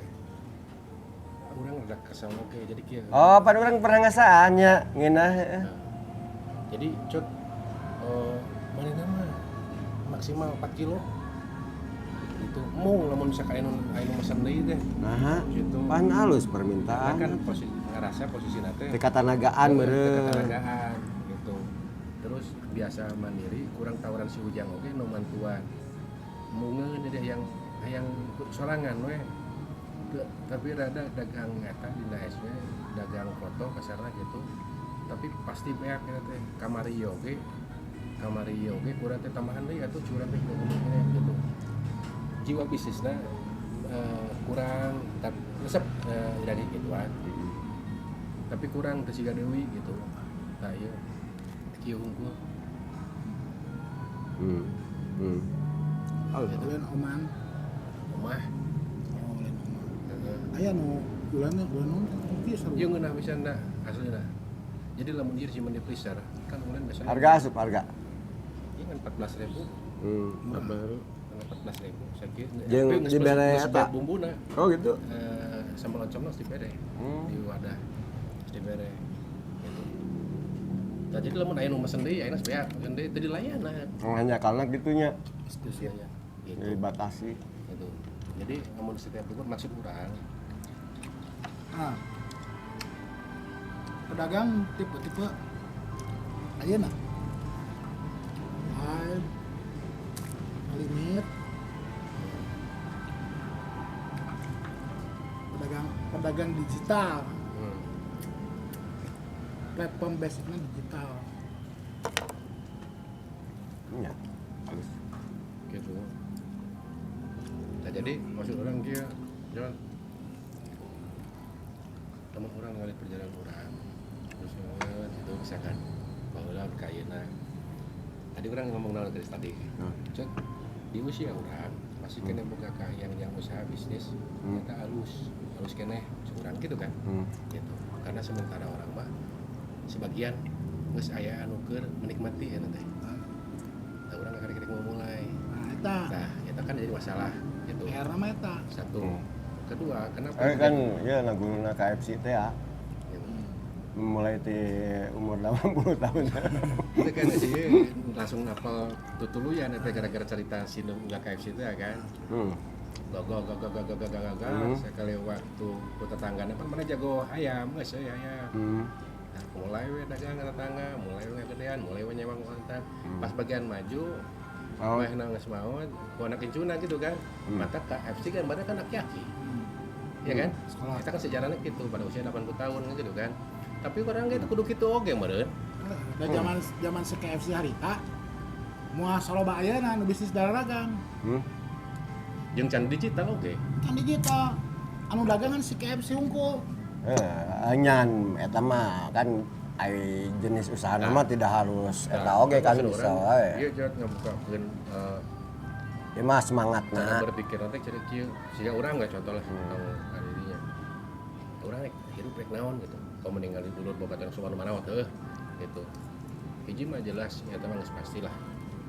orang rada kesel oke jadi kieu. Oh, pan urang pernah ngasaan nya ngeunah. Nah, jadi cut manehna mah maksimal 4 kilo. Itu mung lamun misalkan anu mesen deui teh. Nah, gitu. Pan halus permintaan. Kan posisi ngerasa posisi teh teu katanagaan meureun. Teu katanagaan gitu. Terus biasa mandiri kurang tawaran si Ujang oge nu mantuan. Mungeun jadi yang sorangan we. Tapi rada dagang eta dina SW, dagang foto kasarna gitu. Tapi pasti beak eta teh kamari oge kurang teh tambahan deui atuh curang teh gitu. Jiwa bisnisna kurang tapi resep dari gituan. Tapi kurang teu siga deui gitu. Tah ieu kieu hungkul. Oh, ulen oman. Omah. Oh, ulen oman. Aya nu ulenna ulen naon kieu seru. Ieu ngeunah pisan da aslina. Jadi lamun ieu simpen di freezer kan ulen biasana. Harga asup harga. Ieu kan 14.000. Baru 14.000 sakieu. Jeung dibere eta bumbuna. Oh gitu. Sambal oncomna geus dibere. Di wadah. Geus dibere. Gitu. Nah, jadi lamun aya nu mesen deui ayeuna beak, mesen deui teu dilayanan. Hanya karena gitunya. Diskusinya. Gitu. Dibatasi. Gitu. Jadi lamun setiap libur maksud urang. Nah. Pedagang tipe-tipe ayeuna. Live limit. Pedagang digital. Platform basicnya digital. Iya, bagus. Gitu. Nah, jadi maksud orang kia, jangan teman orang ngalit perjalanan orang, terus itu misalkan baheula kayeuna. Tadi orang ngomong naon tadi. Cek di usia orang masih kena boga kahayang yang usaha bisnis, ternyata alus keneh urang gitu kan. Gitu. Karena sementara orang mah sebagian geus aya anu keur menikmati eta teh. Tah urang karek-karek mau mulai. Nah, eta. Tah, eta kan jadi masalah gitu. PR mah eta. Satu. Kedua, kenapa? Kan ya naguluna KFC teh ya. Mulai di umur 80 tahun. Itu kan sih langsung ngapal tutuluyan eta gara-gara cerita si nu enggak KFC teh kan. Go. Sekali waktu ku tetanggana pan mana jago ayam, geus euy ayam. Nah, mulai we dagang tetangga, mulai we gedean, mulai we nyewa kontak. Pas bagian maju, meh geus maot, ku anak incuna gitu kan. Mata KFC kan badan kan aki-aki. Ya kan? Sekolah. Kita kan sejarahnya gitu pada usia 80 tahun gitu kan. Tapi orang gitu kudu kitu oge meureun. Da zaman si KFC harita moal saloba ayeuna nu bisnis dagang. Jeung can digital oge. Can digital. Anu dagangan si KFC hungkul. Nyan eta mah kan ai jenis usaha mah tidak harus eta oge kan bisa wae. Ieu jat ngabukakeun ya mah semangatna. Cara berpikir nanti cari kieu siga urang nggak contoh lah anu dirinya. Urang rek hirup rek naon gitu. Kau meninggal dulur boga teh sowan mana teh gitu. Hiji mah jelas eta mah geus pastilah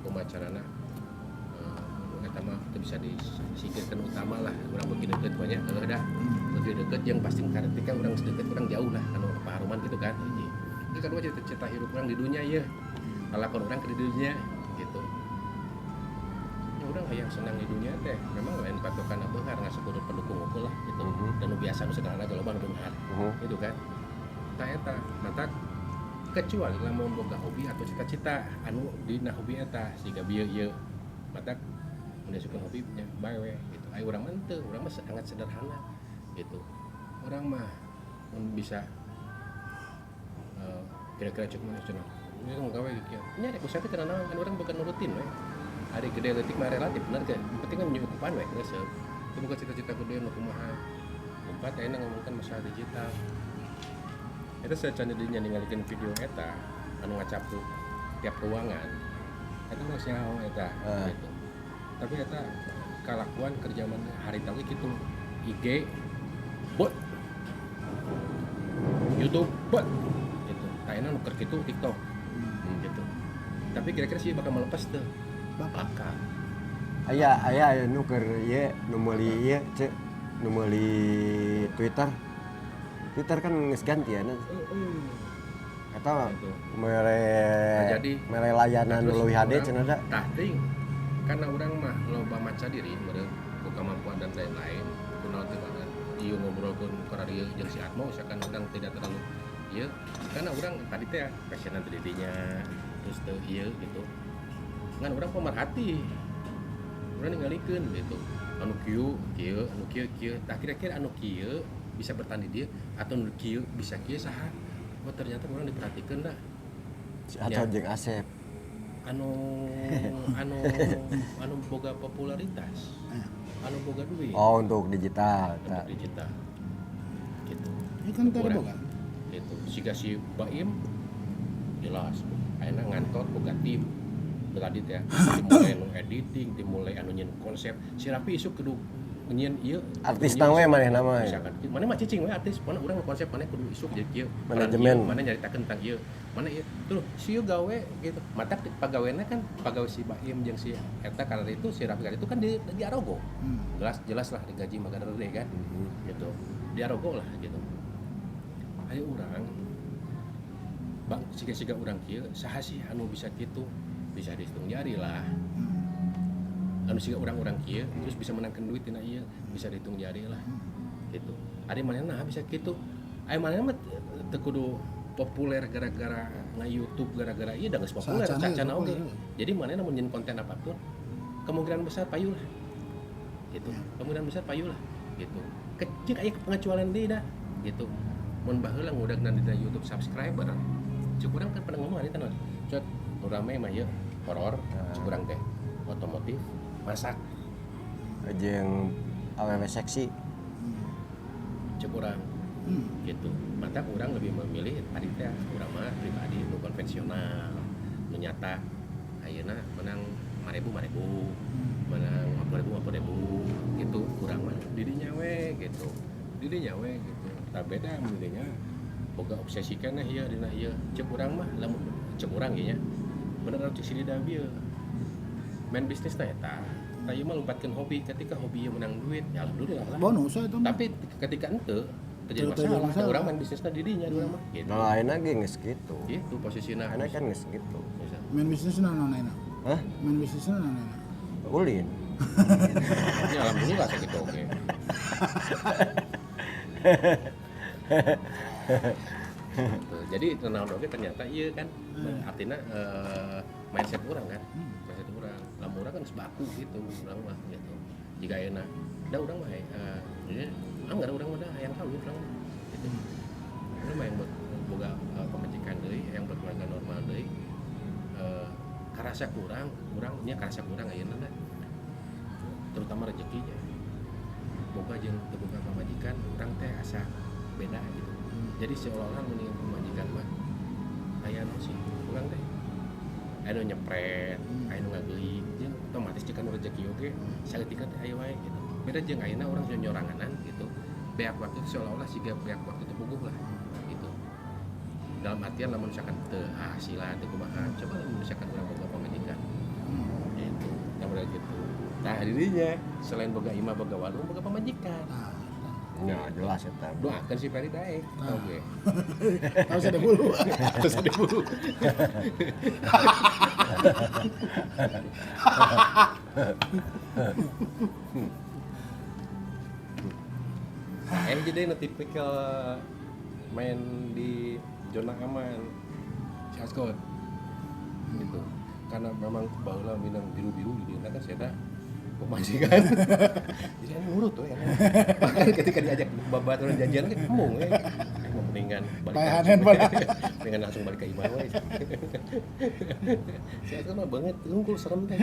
kumaha carana eta mah teu bisa disingkirkeun utama lah urang beuki deukeut banyak heuh dah. Beuki deukeut jeung pasti ketika urang deukeut urang jauh lah anu paharuman gitu kan hiji. Ieu kadua cita-cita hirup urang di dunia ieu. Lalakon urang ke di dunia gitu. Ya urang hayang senang di dunia teh memang lain patokan beunghar nggak sekudu pendukung unggul lah gitu. Dan nu biasa nu sederhana ge loba nu beunghar. Gitu kan. Tah eta mata kecuali lamun boga hobi atau cita-cita anu dina hobi eta siga bieu ieu mata mun diasupkeun hobi nya bae we gitu. Ai urang mah teu, urang mah sangat sederhana gitu. Urang mah mun bisa kira-kira cek mana cenah. Ini kan gawe kieu. Nya rek usaha teh naon kan urang bukan nurutin we. Ari gede leutik mah relatif bener teh. Penting kan nyukupan we geus. Itu bukan cita-cita gede nu kumaha. Empat ayeuna ngomongkeun masalah digital. Eta saya can dinya ningalikeun video eta anu ngacapu tiap ruangan. Eta mah nyaho eta gitu. Tapi eta kalakuan kerja mana hari tau gitu. IG bot YouTube bot gitu. Ayeuna nu keur kitu TikTok gitu. Tapi kira-kira sih bakal melepas teu. Bakal. Aya aya nu keur ieu nu meuli ieu ceu nu meuli Twitter. Twitter kan geus ganti ya. Eta mere mere layanan nu leuwih hade cenah da. Tah teuing. Karena urang mah loba maca diri meureun ku kemampuan dan lain-lain. Kunaon teh banget ieu ngobrolkeun ka dieu jeung si Atmo misalkan urang tidak terlalu ieu karena urang tadi teh passionan teh didinya terus teu ieu gitu. Ngan urang pemerhati. Urang ningalikeun gitu. Anu kieu kieu, anu kieu kieu. Tah kira-kira anu kieu bisa bertahan di dia atau nu kieu bisa kieu saha. Oh ternyata urang diperhatikeun dah. Si Atmo jeung Asep. Anu anu anu boga popularitas. Anu boga duit. Oh, untuk digital. Untuk digital. Gitu. Ini kan tadi boga. Gitu. Siga si Baim jelas ayeuna ngantor boga tim. Tadi teh dimulai anu editing, dimulai anu nyeun konsep. Si Rapi isuk kudu nyieun ieu artis tang we manehna mah. Misalkan maneh mah cicing we artis, mana urang konsep maneh kudu isuk jadi kieu. Manajemen maneh nyaritakeun tentang ieu. Mana ieu tuh si ieu gawe gitu. Matak pagawena kan pagawe si Baim jeung si eta karena itu si Rapi itu kan di arogo. Jelas jelas lah digaji mah gede kan. Gitu. Di arogo lah gitu. Ayo urang bang siga-siga urang kieu saha sih anu bisa kitu? Bisa dihitung jari lah. Anu siga urang-urang kieu terus bisa menangkan duit tina ieu bisa dihitung jari lah. Gitu. Ari manehna bisa kitu. Ari manehna mah teu kudu populer gara-gara nge-YouTube gara-gara ieu da geus populer cacana oge. Jadi manehna mun nyeun konten apapun kemungkinan besar payu lah. Gitu. Kemungkinan besar payu lah gitu. Kecil aya pengecualian deui dah gitu. Mun baheula ngudagna dina YouTube subscriber. Cuk urang kan pernah ngomong ari teh cot rame mah ieu horor, cuk urang teh otomotif, masak jeung awewe seksi cuk urang gitu. Mata urang lebih memilih tadi teh urang mah pribadi nu konvensional, nu nyata. Ayeuna menang 5.000 5.000, menang 50.000 50.000 gitu. Urang mah didinya we gitu. Didinya we gitu. Tah beda mun didinya boga obsesi keneh ieu dina ieu. Cek urang mah lamun cek urang ieu nya. Bener cek si Dida bieu. Main bisnis na eta. Tah ieu mah lompatkeun hobi, ketika hobi ieu menang duit, ya alhamdulillah lah. Bonus eta mah. Tapi ketika henteu terjadi masalah, urang main bisnisna di dinya urang mah gitu. Nah, ayeuna ge geus kitu. Gitu posisina. Ayeuna kan geus kitu. Main bisnisna naon ayeuna? Hah? Main bisnisna naon ayeuna? Ulin. Ya alhamdulillah sakitu oge. Jadi naon oge ternyata iya kan artinya mindset orang kan, mindset orang, lamun urang kan geus baku gitu urang mah gitu. Jika ayeuna da urang mah jadi anggar urang mah da hayang kawin urang mah gitu. Urang mah yang boga pamajikan deui, yang berkeluarga normal deui. Karasa kurang, urang nya karasa kurang ayeuna da. Terutama rezekinya. Boga jeung teu boga pamajikan urang teh asa beda gitu. Jadi seolah-olah mendingan pamajikan mah aya nu sih urang teh aya nu nyepret, aya nu ngageuik, jeung otomatis cekan rezeki oge saeutik teh aya wae gitu. Beda jeung ayeuna urang nyoranganan gitu. Beak waktu itu seolah-olah siga beak waktu teu puguh lah gitu. Dalam artian lamun misalkan teu hasilan teu kumaha, coba lamun misalkan urang boga pamajikan. Gitu, tah model gitu. Nah, dirinya selain boga imah, boga warung, boga pamajikan. Ya jelas eta. Doakan si Peri daek. Oke. Tahu saya bulu. Terus ada bulu. Nah, jadi nu tipikal main di zona aman. Si Askot. Gitu. Karena memang baheula minang biru-biru di dieu kan saya pemajikan. Jadi anu nurut tuh ya. Bahkan ketika diajak babaturan janjian kan embung ya. Mendingan balik. Mendingan langsung balik ke imah we. Saya kan mah banget unggul serem teh.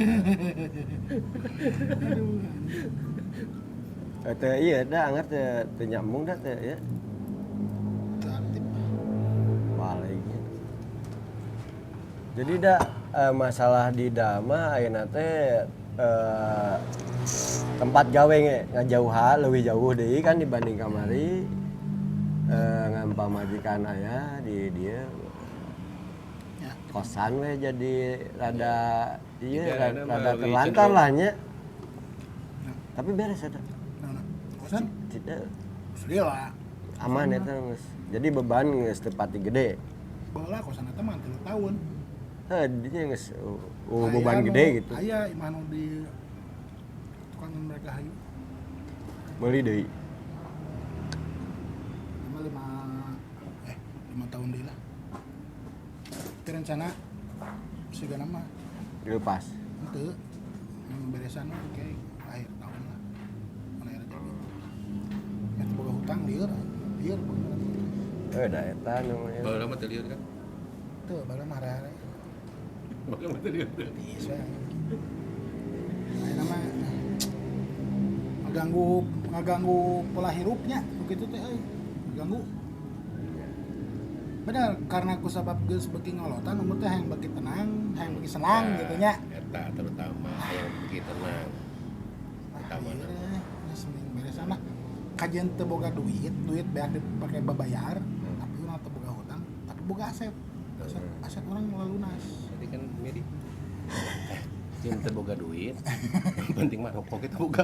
Teh iya dah anggar teh teu nyambung dah teh ya. Aktif. Paling. Jadi dah masalah di Dama ayeuna teh tempat gawe ngajauh leuwih jauh deui kan dibanding kamari. Ngan pamajikan aya di dieu. Ya. Kosan we jadi rada ieu rada terlantar lah nya. Tapi beres eta. Nah, kosan? Tidak. Lah. Aman eta geus. Jadi beban geus teu pati gede. Baheula kosan eta mah 3 tahun. Heuh, dinya geus beban gede gitu. Aya imah nu di tukang mereka hayu. Meuli deui. 5 tahun deui lah. Teu rencana sigana mah dilepas. Henteu. Beresan oke akhir tahun lah. Mana rezeki. Eta boga hutang lieur, lieur bener. Heuh da eta nu. Baheula mah teu lieur kan? Teu, baheula mah hare-hare. Baheula mah teu lieur. Tiis we. Ayeuna mah ngaganggu pola hirupnya begitu teh euy. Ganggu. Bener, karena ku sabab geus beuki ngolotan umur teh hayang beuki tenang, hayang beuki senang gitu nya. Eta terutama hayang beuki tenang. Utamana. Geus mending beresan lah. Kajian teu boga duit, duit beak dipake babayar, tapi urang teu boga hutang, tapi boga aset. Aset urang lunas. Jadi kan mirip. Jeung teu boga duit, yang penting mah rokok kita boga.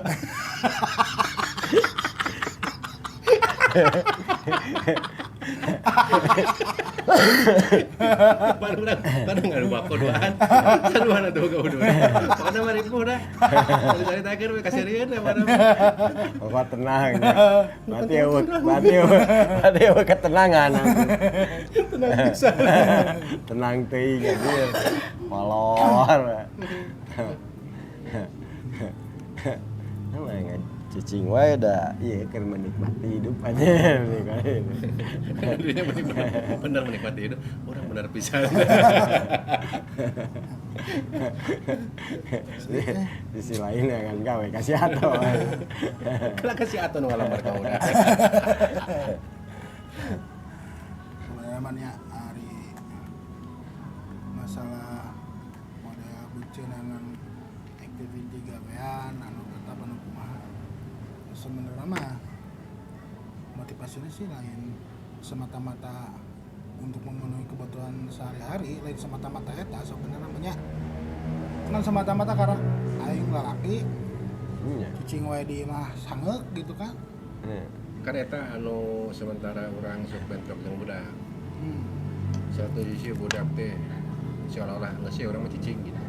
Baru ngadu bako duaan. Saduan atuh boga duit. Pokona mah ripuh dah. Cari taker we kasirieun we mana. Bapak tenang. Berarti eueuh ketenangan. Tenang pisan. Tenang teuing jadi. Kolor. Nah, cicing wae da ieu keur menikmati hidup aja menikmati. Bener menikmati hidup, orang bener pisan. Di sisi lain ya kan gawe kasih ato. Kalau kasih ato nu ngalamar ka urang. Sebenarnya hari masalah model buceunangan activity gawean anu tetap anu kumaha. Sebenarnya mah motivasinya sih lain semata-mata untuk memenuhi kebutuhan sehari-hari, lain semata-mata eta sebenarnya namanya kan semata-mata karena aing lalaki cicing wae di imah sangeuk gitu kan. Kan eta anu sementara urang sok bentrok jeung budak. Satu sisi budak teh seolah-olah geus sih urang mah cicing gitu.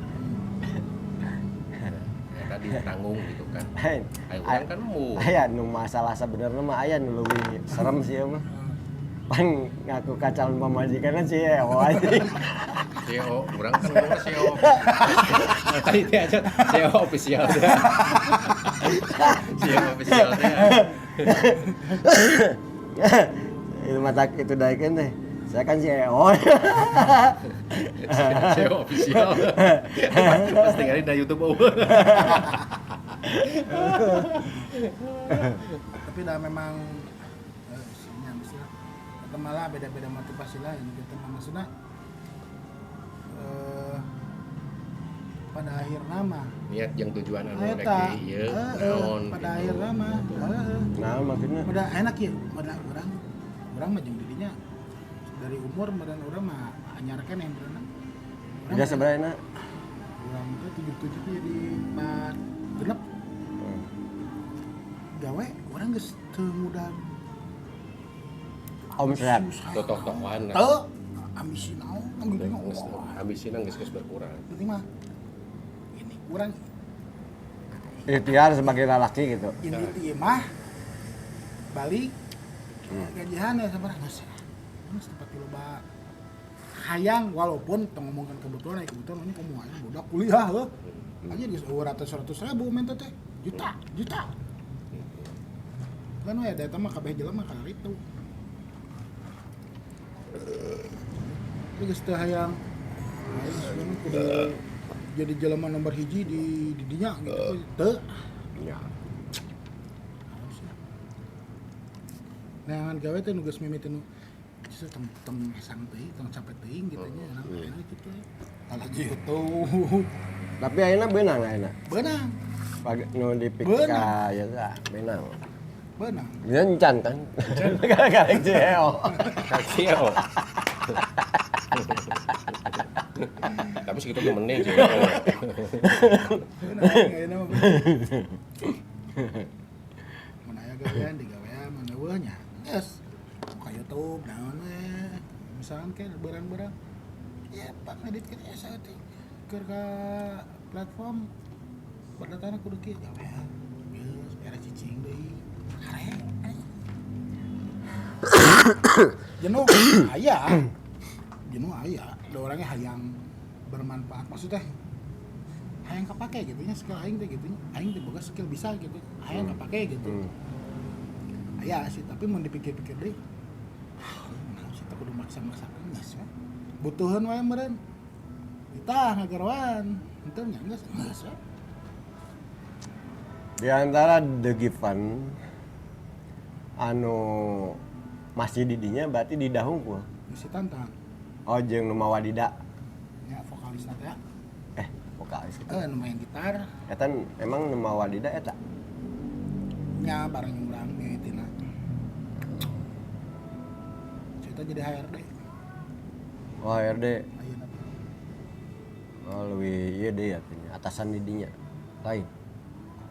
Tadi tanggung gitu kan. Ayo urang kan mau. Aya nu masalah sebenarnya mah aya nu leuwih serem sih mah. Pan ngaku ka calon pamajikanna CEO anjing. CEO, urang kan ngomongna CEO. Tadi teh aja CEO official teh. CEO official teh. Itu mata itu daekeun teh. Saya kan CEO. CEO official. Pasti ngali di YouTube eueuh. Tapi dah memang isinya misalnya atau malah beda-beda motivasi lah ini kita maksudnya pada akhir nama niat yang tujuan anu rek di ieu naon pada akhir nama nah maksudnya pada enak ya pada urang mah jeung dirinya dari umur meureun urang mah anyar keneh meureun udah sebenarnya urang teh 77 jadi 4 genep gawe urang geus teu mudah omset totoh-tohan teu ambisi naon ambisina geus berkurang penting mah ini urang ikhtiar sebagai lalaki gitu ini mah balik gajian ya sabar geus geus tempat loba hayang walaupun teu ngomongkeun kebutuhan aya kebutuhan ini komo aya budak kuliah heuh aja geus eueuh ratus-ratus ribu minta teh juta juta kan we da eta mah kabeh jelema kana itu geus teu hayang kudu jadi jelema nomor hiji di dinya gitu teu ya. Nah, gawe teh nu geus mimiti nu justru tong tong ngesang teuing, tong capek teuing gitu nya enak gitu. Alah gitu. Tapi ayeuna beunang ayeuna. Beunang. Nu dipikir ka ya tah, beunang. Beunang. Dia encan kan? Gara-gara CEO. Kaceo. Tapi segitu ge mending sih. Beunang ayeuna mah. Mun aya gawean digawean, mun eueuh nya. Geus. Ka YouTube naon we. Misalkan ke berang-berang. Ya pak ngeditkeun ya saeutik. Keur ka platform perdatana kudu kieu gawean. Geus beres cicing deui. Hare. Jenuh aya. Jenuh aya. Da orangnya hayang bermanfaat maksudnya hayang kapake gitu nya skill aing teh gitu nya. Aing teh boga skill bisa gitu. Hayang kapake gitu. Aya sih tapi mun dipikir-pikir deui naon sih teh kudu maksa-maksakeun geus we. Butuheun wae meureun. Ditah ngagaroan. Henteu nya geus geus we. Di antara The Given anu masih didinya berarti di dahungkul. Si Tantang. Oh jeung nu mawa dida. Ya vokalis teh ya. Vokalis gitu. Nu main gitar. Eta emang nu mawa dida eta? Nya bareng urang mimitina. Cerita jadi HRD. Oh HRD. Ayeuna. Oh leuwih ieu deui atuh atasan didinya. Lain.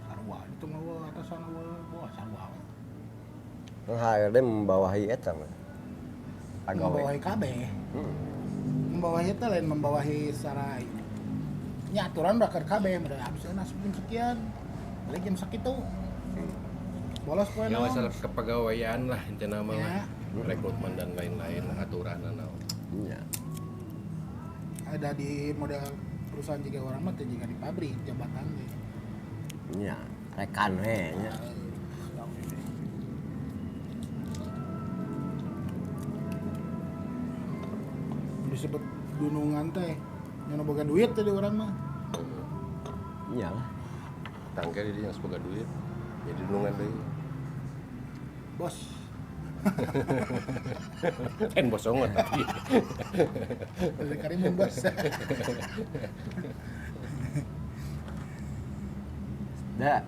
Sarua itu mah atasan eueuh, sarua we. HRD membawahi eta mah. Membawahi kabeh. Membawahi eta lain membawahi secara nya aturan udah keur kabeh meureun absen asup jam sekian, balik jam sakitu. Bolos poe Ya naon. masalah kepegawaian lah intina mah Ya. lah. Rekrutmen dan lain-lain aturan naon. Iya. Ada di model perusahaan jika orang mah teh jika di pabrik jabatan ge. Iya, rekan we nya. Disebut gunungan teh nya boga duit teh di urang mah. Iya lah. Tangke di yang boga duit jadi dunungan deui. Bos. Kan bosongot tapi. Dari Karimun bos. Da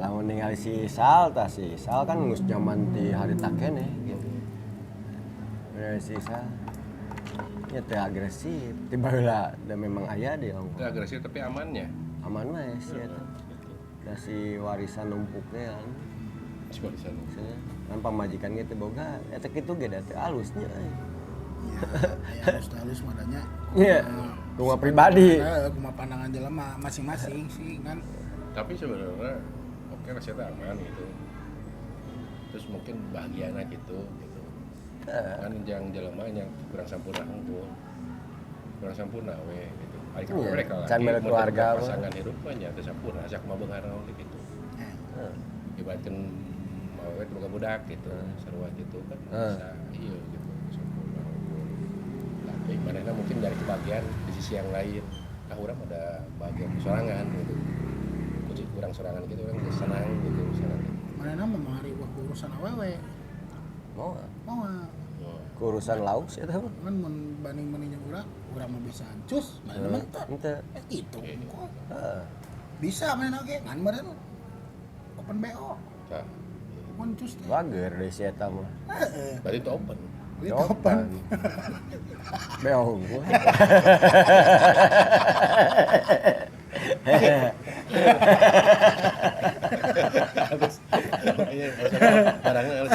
lamun ningali si Sal tah si Sal kan geus nyaman ti harita keneh gitu. Si Sal nya teh agresif, tiba heula da memang aya di Teu agresif tapi amannya. Aman mah ya si eta. Da si warisan numpuknya kan. Si warisan. Kan pamajikan ge teu boga, eta kitu ge da teu alus nya. Iya, aya alus mah nya. Iya. Kumaha pribadi. Heeh, kumaha pandangan jelema masing-masing sih kan. Tapi sebenarnya oke lah saya aman gitu. Terus mungkin bahagiana gitu gitu. Kan yang jelema yang kurang sampurna unggul. Kurang sampurna we gitu. Ari ka mereka lah. Can mere keluarga pasangan hirup mah nya teu sampurna asa kumaha beunghar naon gitu. Heeh. Ibaratkeun awewe boga budak gitu, sarua gitu kan bisa ieu gitu sampurna unggul. Tapi manehna mungkin dari kebahagiaan di sisi yang lain. Ah urang ada Sorangan gitu. Kucing kurang sorangan gitu orang senang gitu misalnya. Manehna mah mari waktu urusan awewe. Moal. Moal. Urusan lauk sih eta mah. Kan mun banding maneh jeung urang, urang mah bisa cus, manehna mah teu. Gitu. Heeh. Bisa manehna oge, ngan meureun open BO. Tah. Mun cus teh. Wager deui si eta mah. Heeh. Berarti itu open. Itu open. BO gua. Harus. Iya, barangnya harus.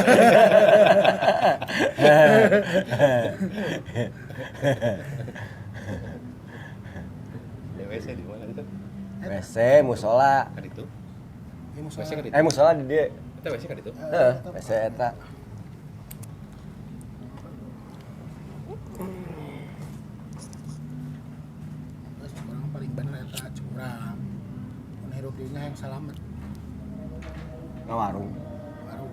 Ya WC di mana itu? WC musola. Kan itu. Ya musola. WC kan itu. Musola di dieu. Eta WC kan itu. Heeh, WC eta. Terus urang paling bener eta curang. Mun hirup dinya yang salamet. Ngawarung. Warung.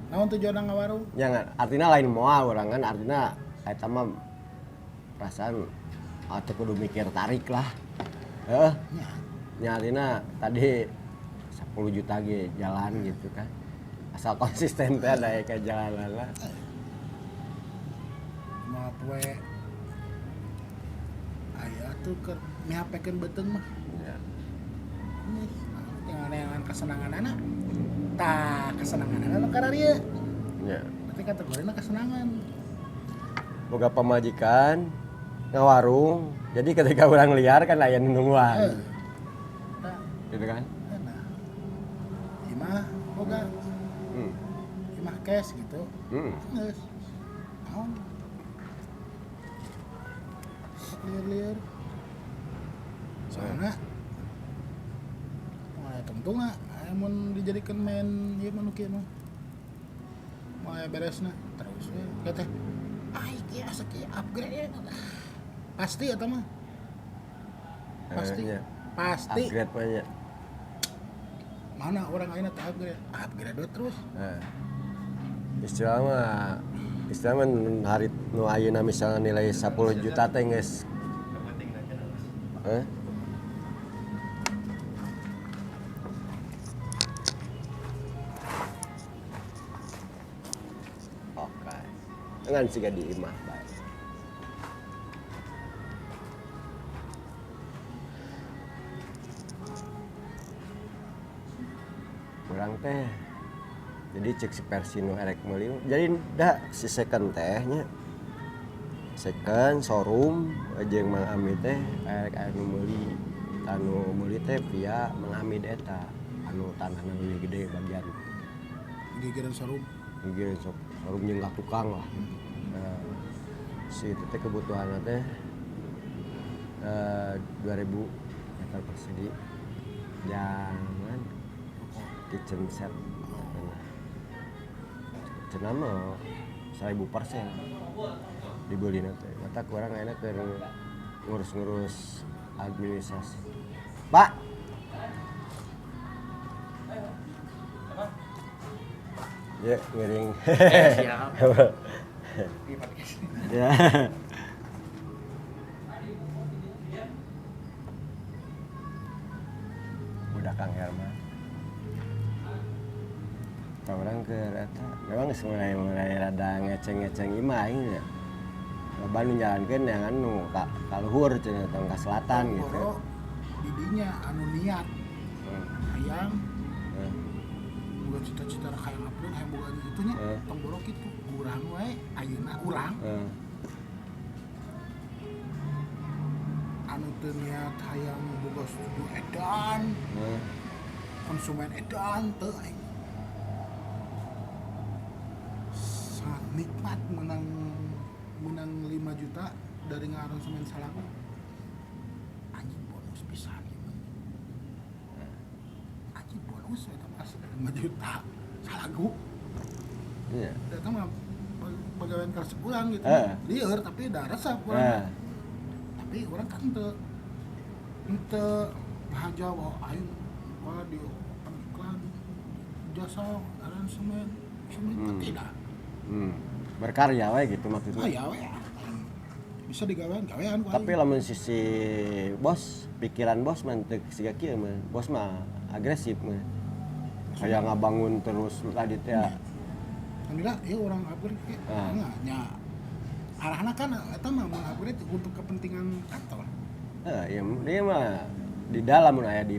Naon tujuanna ngawarung? Jangan, artinya lain moal urang kan artinya eta mah perasaan atau kudu mikir tarik lah. Heeh. Nya. Nya artinya tadi 10 juta ge jalan gitu kan. Asal konsisten teh ada ke jalan lah. Moal poe aya tuh keur mihapekeun beuteung mah. Ya. Tinggal kesenangan anak. Tah, kesenangan anak nu kararieu. Ya. Berarti kategorina kesenangan. Boga pamajikan ngawarung. Jadi ketika orang liar kan aya nu nungguan. Tah, Gitu kan? nah. Imah boga, imah cash gitu. Geus. Naon? Lieur-lieur. Soalna moal tungtungna mun dijadikeun main ieu mah nu kieu mah. Moal beresna terus we teh. Ah ieu asa kieu upgrade ya. Pasti eta mah. Pasti. Nya. Pasti. Upgrade mah nya. Mana orang ayeuna teh upgrade? Upgrade we terus. Nah. Istilah mah hari nu ayeuna misalnya nilai 10 juta teh geus. Heh? Oke. Ngan siga di imah bae. Urang teh jadi cek si versi nu erek meuli. Jadi da si second teh nya. Second showroom jeung Mang Ami teh erek anu meuli. Anu meuli teh via Mang Ami eta anu tanahna leuwih gede bagian. Gigireun showroom. Gigireun showroom jeung ka tukang lah. Nah, si itu teh kebutuhanna teh 2000 meter persegi. Jangan kitchen set. Cenah mah 1000% dibeli teh. Mata kurang enak keur ngurus-ngurus administrasi. Pak. Ya, ngiring. Siap. Ya. Udah Kang Herman. Orang ke eta memang mulai rada ngeceng-ngeceng imah aing nya. Loba nu nyalankeun yang anu ka luhur cenah tong ka selatan gitu. Boro didinya anu niat. Hayang. Boga cita-cita hayang upload hayang boga itu nya tong boro kitu. Urang wae ayeuna urang. Anu teu niat hayang boga studio edan. Konsumen edan teu aing. Sangat nikmat menang 5 juta dari ngaransemen salagu. Anjing bonus pisan ieu. Anjing bonus eta pas 5 juta salagu. Iya. Eta mah pegawaian keras urang gitu. Lieur tapi da resep urang. Tapi urang kan teu bahagia wah aing wah di iklan jasa aransemen tidak. Berkarya we gitu maksudnya. Karya we. Bisa digawean, gawean ku aing. Tapi lamun sisi bos, pikiran bos mah teu siga kieu mah. Bos mah agresif mah. Kayak ngabangun terus tadi teh. Alhamdulillah ya orang upgrade ke. Nah, nya arahna kan eta mah mun upgrade untuk kepentingan kantor. Heeh, ya dia mah di dalam mun aya di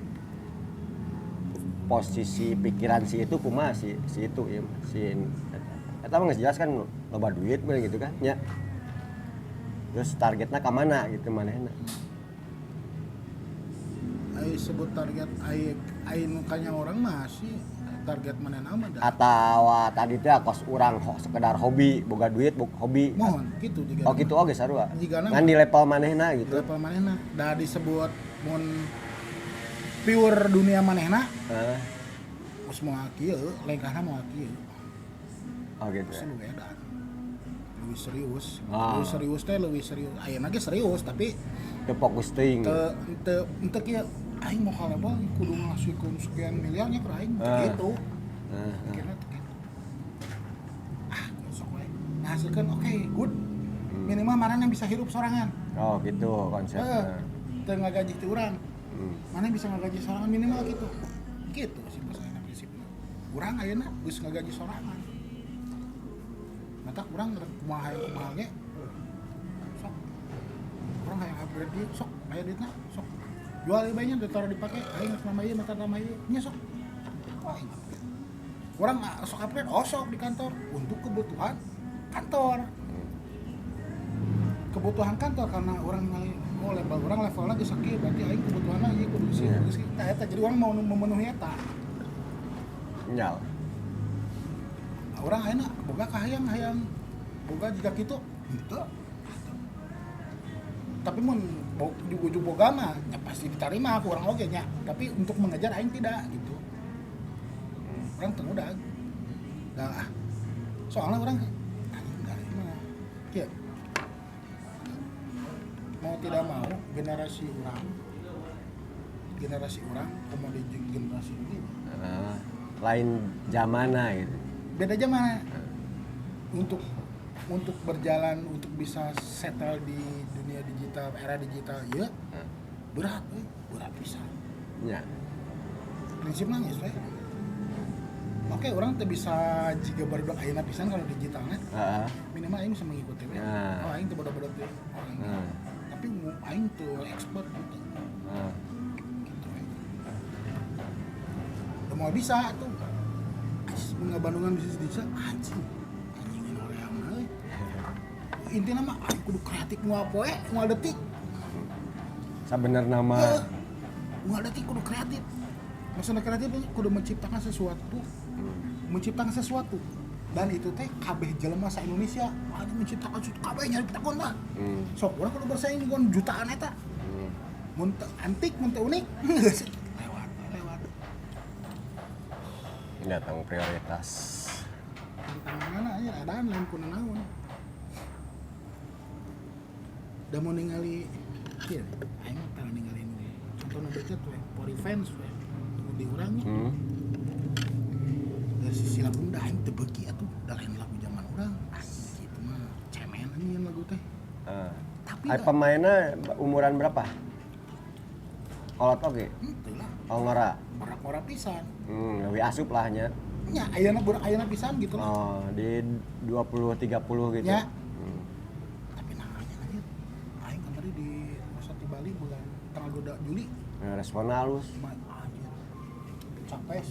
posisi pikiran si itu kumaha si itu ya si eta mah geus jelas kan loba duit mah gitu kan nya. Terus targetnya ke mana gitu manehna? Ai sebut target ai nu kanya orang masih target manehna mah dah. Atawa tadi teh kos urang sekedar hobi, boga duit hobi. Mohon kitu juga. Oh gitu oge sarua. Ngan di level manehna gitu. Di level manehna da disebut mun pure dunia manehna. Heeh. Geus moal kieu, lengkahna moal kieu. Oh gitu. Geus lu edan. Lebih serius. Lebih serius teh lebih serius. Ayeuna ge serius tapi teu fokus teuing. Teu teu kieu aing mau ka level kudu ngasihkeun sekian miliarnya keur aing teu kitu. Mikirna teu kitu. Ah, sok we. Ngahasilkeun oke, good. Minimal manehna bisa hirup sorangan. Oh, gitu konsepnya. Teu ngagaji ti urang. Manehna bisa ngagaji sorangan minimal gitu. Gitu sih bahasa ayeuna prinsipna. Urang ayeuna geus ngagaji sorangan. Mata kurang kumaha hayang kumaha ge sok kurang hayang upgrade ieu sok aya duitna sok jual ieu bae nya ditaruh dipake aing geus nama ieu mata nama ieu nya sok wah aing upgrade kurang sok upgrade oh sok di kantor untuk kebutuhan kantor kebutuhan kantor karena orang ngali oh level orang levelna geus sakieu berarti aing kebutuhanna ieu kudu sih kudu sih tah eta jadi orang mau memenuhi eta nyal. Orang ayeuna boga kahayang hayang boga jiga kitu henteu. Tapi mun ujug-ujug boga mah nya pasti diterima ku urang oge nya, tapi untuk mengejar aing tidak gitu. Urang teu udah. Dah. Soalnya urang anjing da mah kieu. Mau tidak mau generasi urang komo di generasi ini. Lain zamana gitu. Beda zaman untuk berjalan untuk bisa settle di dunia digital era digital ya berat berat pisan ya prinsipnya geus we oke orang teu bisa jiga barudak ayeuna pisan kalau digitalnya minimal aing bisa mengikuti we oh aing teu bodoh-bodoh teh tapi aing teu expert gitu gitu we udah mau bisa tuh Bandungan bisnis digital anjing anjing ini hoream euy. Intina mah aing kudu kreatif moal poe, moal detik. Sabenerna mah moal detik kudu kreatif. Maksudna kreatif kudu menciptakan sesuatu. Menciptakan sesuatu. Dan itu teh kabeh jelema sa Indonesia, anjing menciptakan sesuatu kabeh nyari pitakon lah. Sok urang kudu bersaing dengan jutaan eta. Mun teu antik, mun teu unik, lewat. Datang prioritas. Tantanganna aja adaan lain ku naon. Da mau ningali kieu, aing mah tara ningali nu contohna deket we, for fans we. Nu di urang nya. Dari sisi lagu da aing teu beuki atuh, da lain lagu zaman urang. Anjing kitu mah cemen anjing lagu teh. Tapi pemainna umuran berapa? Kolot oge? Henteu lah. Oh ngora. Ngora pisan. Lebih asup lah nya. Nya ayeuna budak ayeuna pisan gitu lah. Oh, di 20 30 gitu. Nya. Tapi nah nya aing kemarin di Pusat di Bali bulan tanggal 2 Juli. Nah, respon halus. Anjir. Capek.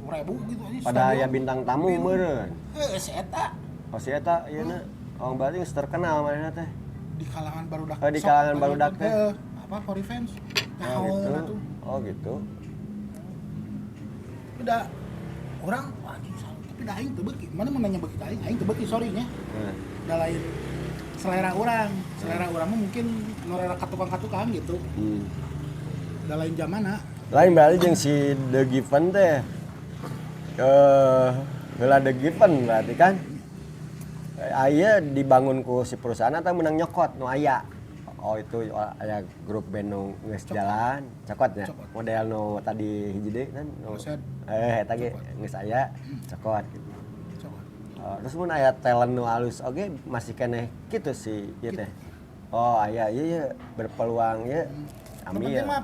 20.000 gitu aja. Pada aya bintang tamu meureun. Heuh, si eta. Oh, si eta ieu na. Oh, berarti geus terkenal manehna teh. Di kalangan barudak. Oh, di kalangan barudak teh. Apa for fans? Oh, gitu. Oh, gitu. Udah orang anjing salah, tapi da aing teu beuki. Mana mun nanya beuki ka aing, aing teu beuki sorry nya. Da lain selera urang. Selera urang mah mungkin nu rada katukang-katukang gitu. Da lain zamana. Lain berarti jeung si The Given teh. Heula The Given berarti kan. Aya dibangun ku si perusahaan atau menang nyokot nu aya. Oh itu aya grup band nu geus jalan, cokot nya. Model nu tadi hiji deui kan nu. Eta ge geus aya cokot gitu. Cokot. Terus mun aya talent nu alus oge masih keneh kitu sih ieu teh. Oh aya ieu ya berpeluang ya. Ami ya. Penting mah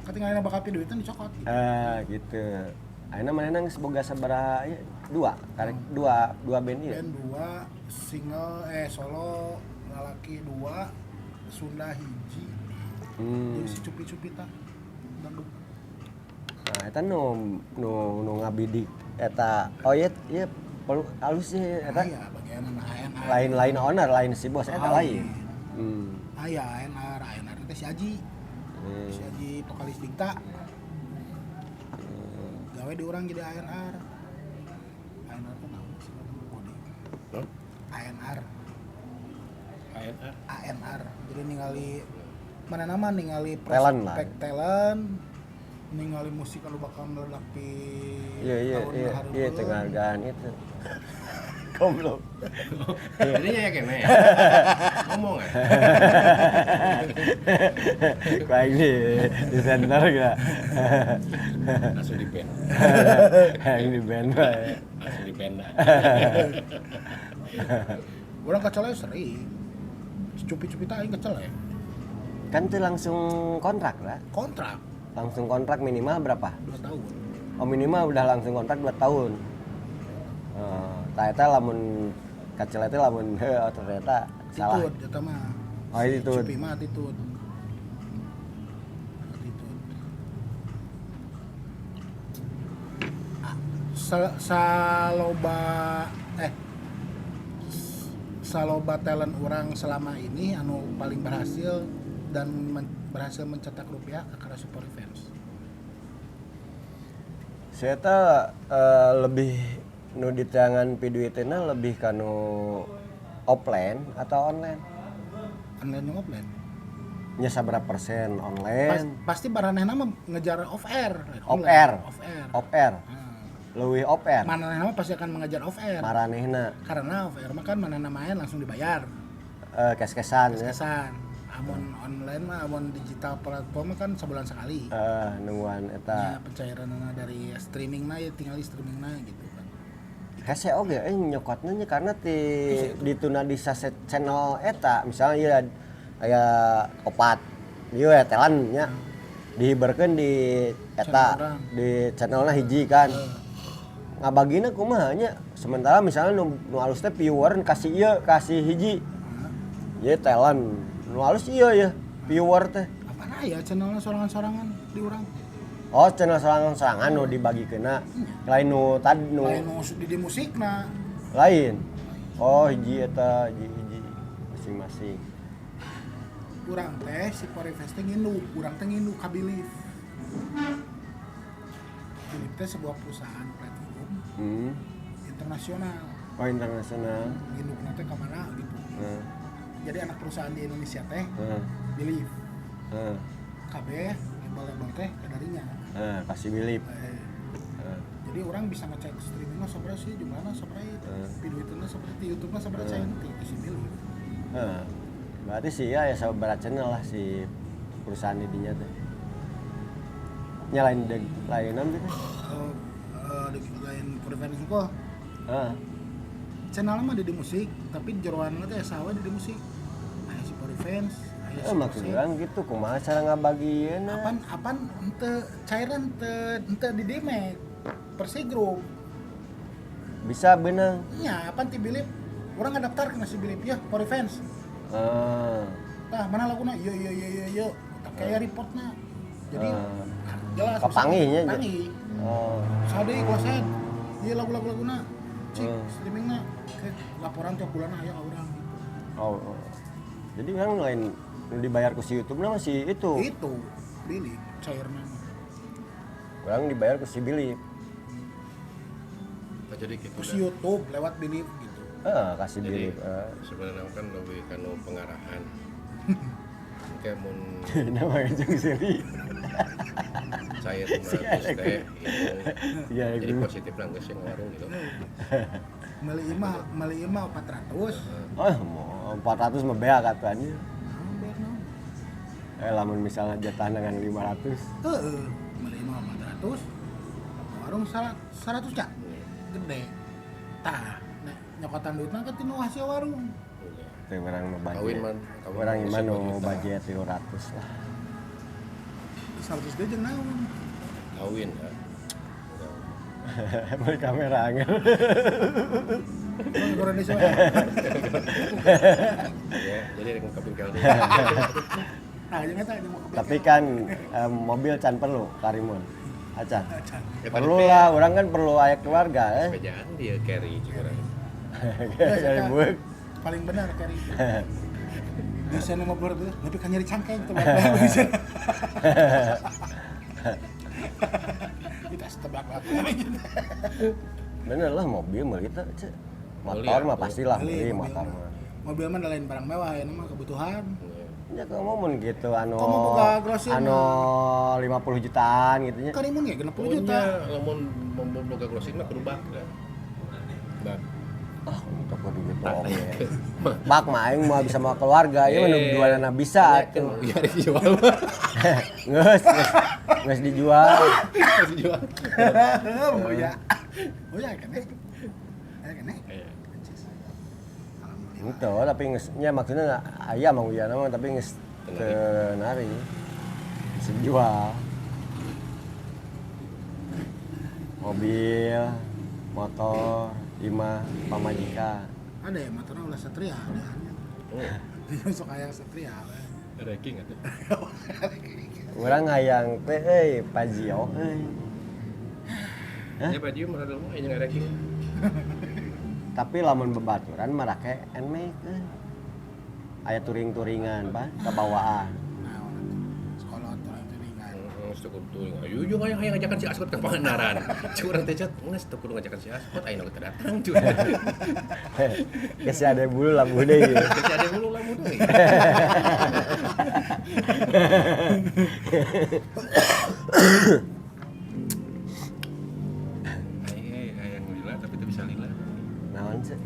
ketinggalan bakal duitnya dicokot gitu. Gitu. Ayeuna manehna geus boga sabaraha ieu? Dua, karek dua band ieu. Band 2, single solo lalaki 2, Sunda hiji. Jadi si cupi-cupi tah. Nah, eta nu ngabidik eta. Oh iya ieu perlu halus sih eta. Iya, bagian ANR. Lain-lain owner, lain si bos eta lain. Aya ANR, ANR teh si Aji. Si Aji vokalis Dikta. Gawe di urang jadi ANR. ANR teh naon sih body. Hah? ANR. ANR. ANR. Jadi ningali mana nama ningali prospek talent, ningali musik anu bakal meledak di tahun iya penghargaan itu. Goblok. Jadi ya kene ya. Ngomong ya. Kayak ini di center gak? Langsung di band. Yang di band. Langsung di band. Orang kecele sering. Cupi-cupi tak aing kecele. Kan itu langsung kontrak lah. Kontrak. Langsung kontrak minimal berapa? 2 tahun. Oh minimal udah langsung kontrak 2 tahun. Tah eta lamun kacel eta lamun heuh ternyata salah. Attitude eta mah. Oh attitude. Cupi mah attitude. Attitude. Saloba talent orang selama ini anu paling berhasil dan berhasil mencetak rupiah ke Kara Super Fans. Saya teh lebih nu diteangan piduiteuna lebih kanu offline atau online? Online yang offline. Nya sabaraha persen online? Pasti baranehna mah ngejar off air. Off air. Off air. Off air. Leuwih off air. Manehna mah pasti akan mengejar off air. Maranehna. Karena off air mah kan manehna main langsung dibayar. Kes-kesan ya. Kes-kesan. Amun online mah, amun digital platform mah kan sebulan sekali. Nungguan eta. Ya, pencairanna dari streaming na ya tinggal di streaming na gitu kan. Hese oge nyokotna nya karena ti dituna di saset channel eta misalnya ieu aya opat ieu ya talent nya dihiberkeun di eta di channelna hiji kan. Ngabagina kumaha nya sementara misalnya nu alus teh viewer kasih ieu kasih hiji. Ieu talent nu alus ieu ya viewer teh. Apaan aya channelna sorangan-sorangan di urang? Oh, channel sorangan-sorangan nu dibagikeunna. Lain nu tadi nu lain nu di musikna. Lain. Oh, hiji eta, hiji masing-masing. Urang teh si Porifest teh nginduk, urang teh nginduk ka Belief. Belief teh sebuah perusahaan platform internasional. Oh, internasional. Ngindukna teh ka mana gitu. Jadi anak perusahaan di Indonesia teh Belief. KB label-label teh kadarinya. Kasih Belief. Jadi orang bisa ngecek streamingnya sabaraha sih, jumlahnya sabaraha, video-nya sabaraha, YouTube-nya sabaraha saya nanti kasih Belief. Berarti sih ya sabaraha channel lah si perusahaan didinya teh. Nya lain lainan gitu. Lain preferensi kok. Channel mah di musik, tapi jeroanna teh sawe di musik. Aya si Porifans. Maksud orang gitu, kumaha cara ngabagieuna? Apan henteu cairan henteu di demek Persigroup. Bisa beunang. Nya, apan ti Bilip? Urang ngadaftar ke si Bilip ya, Porifans. Tah, mana laguna? Ieu ieu ieu ieu. Tah kayak reportna. Jadi jelas kapanggih nya. Panggih. Oh. Sade kuasain. Ieu lagu-lagu laguna. Cik, streamingna laporan tiap bulan aya ka urang gitu. Oh. Jadi kan lain dibayar ke si YouTube nah masih itu. Itu, Bilip cairna. Kurang dibayar ke si Bilip. Jadi gitu. Ke si YouTube lewat Bilip gitu. Kasih Bilip. Sebenarnya kan lebih kanu pengarahan. Kayak mun namanya jeung seri. Cair 500 teh gitu. Jadi positif lah geus yang warung gitu. Meuli imah 400. Oh, 400 mah beak atuh anjir. Lamun misalnya jatah dengan 500. Heeh, meuli imah 400. Warung 100 nya. Gede. Tah, Nyokotan duitna kan tinu hasil warung. Teh urang nu budget. Urang ieu mah nu budget 300 lah. 100 deui jeung naon? Kawin ya. Beli kamera angin. Ya, jadi rek ngungkapin ka. Nah, jeung eta jeung mau Tapi kan mobil can perlu karimun. Acan. Perlu lah, orang kan perlu aya keluarga eh. Sepedaan dia carry cik urang. Carry buek. Paling benar carry. Bisa nu ngobrol tuh, tapi kan nyeri cangkeng tuh bisa. Kita tebak banget. Bener lah mobil meuli teh. Motor mah pastilah beli motor mah. Mobil mah lain barang mewah ya mah kebutuhan. Ya kamu mun gitu anu anu 50 jutaan gitu nya. Karimun ge 60 juta. Lamun boga grosir mah kudu bak. Bak. Ah, untuk kudu gitu oge. Bak mah aing mah bisa sama keluarga, ieu mah nu duanana bisa atuh. Iya dijual. Geus, geus dijual. Geus dijual. Boya. Boya kan eh. Kan eh. Itu, tapi geus nya maksudnya aya Mang Ujana mah tapi geus teu nari. Geus dijual. Mobil, motor, imah, pamajikan. Ada ya motornya ulah Satria, ada. Oh. Dia sok hayang Satria. Ranking atuh. Urang hayang teh euy Pajio euy. Ya Pajio mah rada mah jeung ranking. Tapi lamun bebaturan marake Nmax euy. Aya turing-turingan, Pak, kabawaan. Nah, sekolah turing-turingan. Geus teu kudu turing. Ayo jeung hayang hayang ngajakan si Askot ka Pangandaran. Cik urang teh cat, geus teu kudu ngajakan si Askot ayeuna teh datang cuy. Geus ada bulu labuh deui. Geus ada bulu labuh deui. Aing hayang lila tapi teu bisa lila. Naon sih?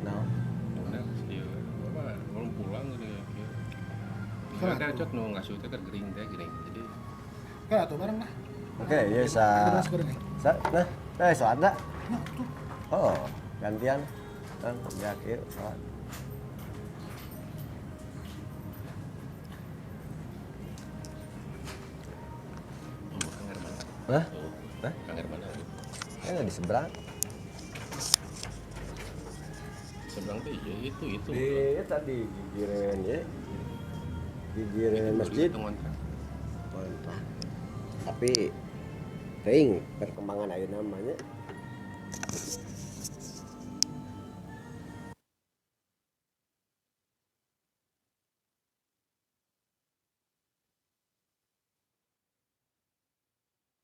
Naon? Udah, ieu apa belum pulang gitu ya. Kan cot nu ngasuh teh gering teh gering. Jadi kan atuh bareng lah. Oke, ya sa. Sa, nah, nah salat da. Oh, gantian. Kan ya kieu salat. Hah? Hah? Kangger mana? Ya di seberang. Seberang tuh ya itu. Di tadi gigireun ya. Gigireun masjid. Kontrak. Tapi teuing perkembangan ayeuna mah nya.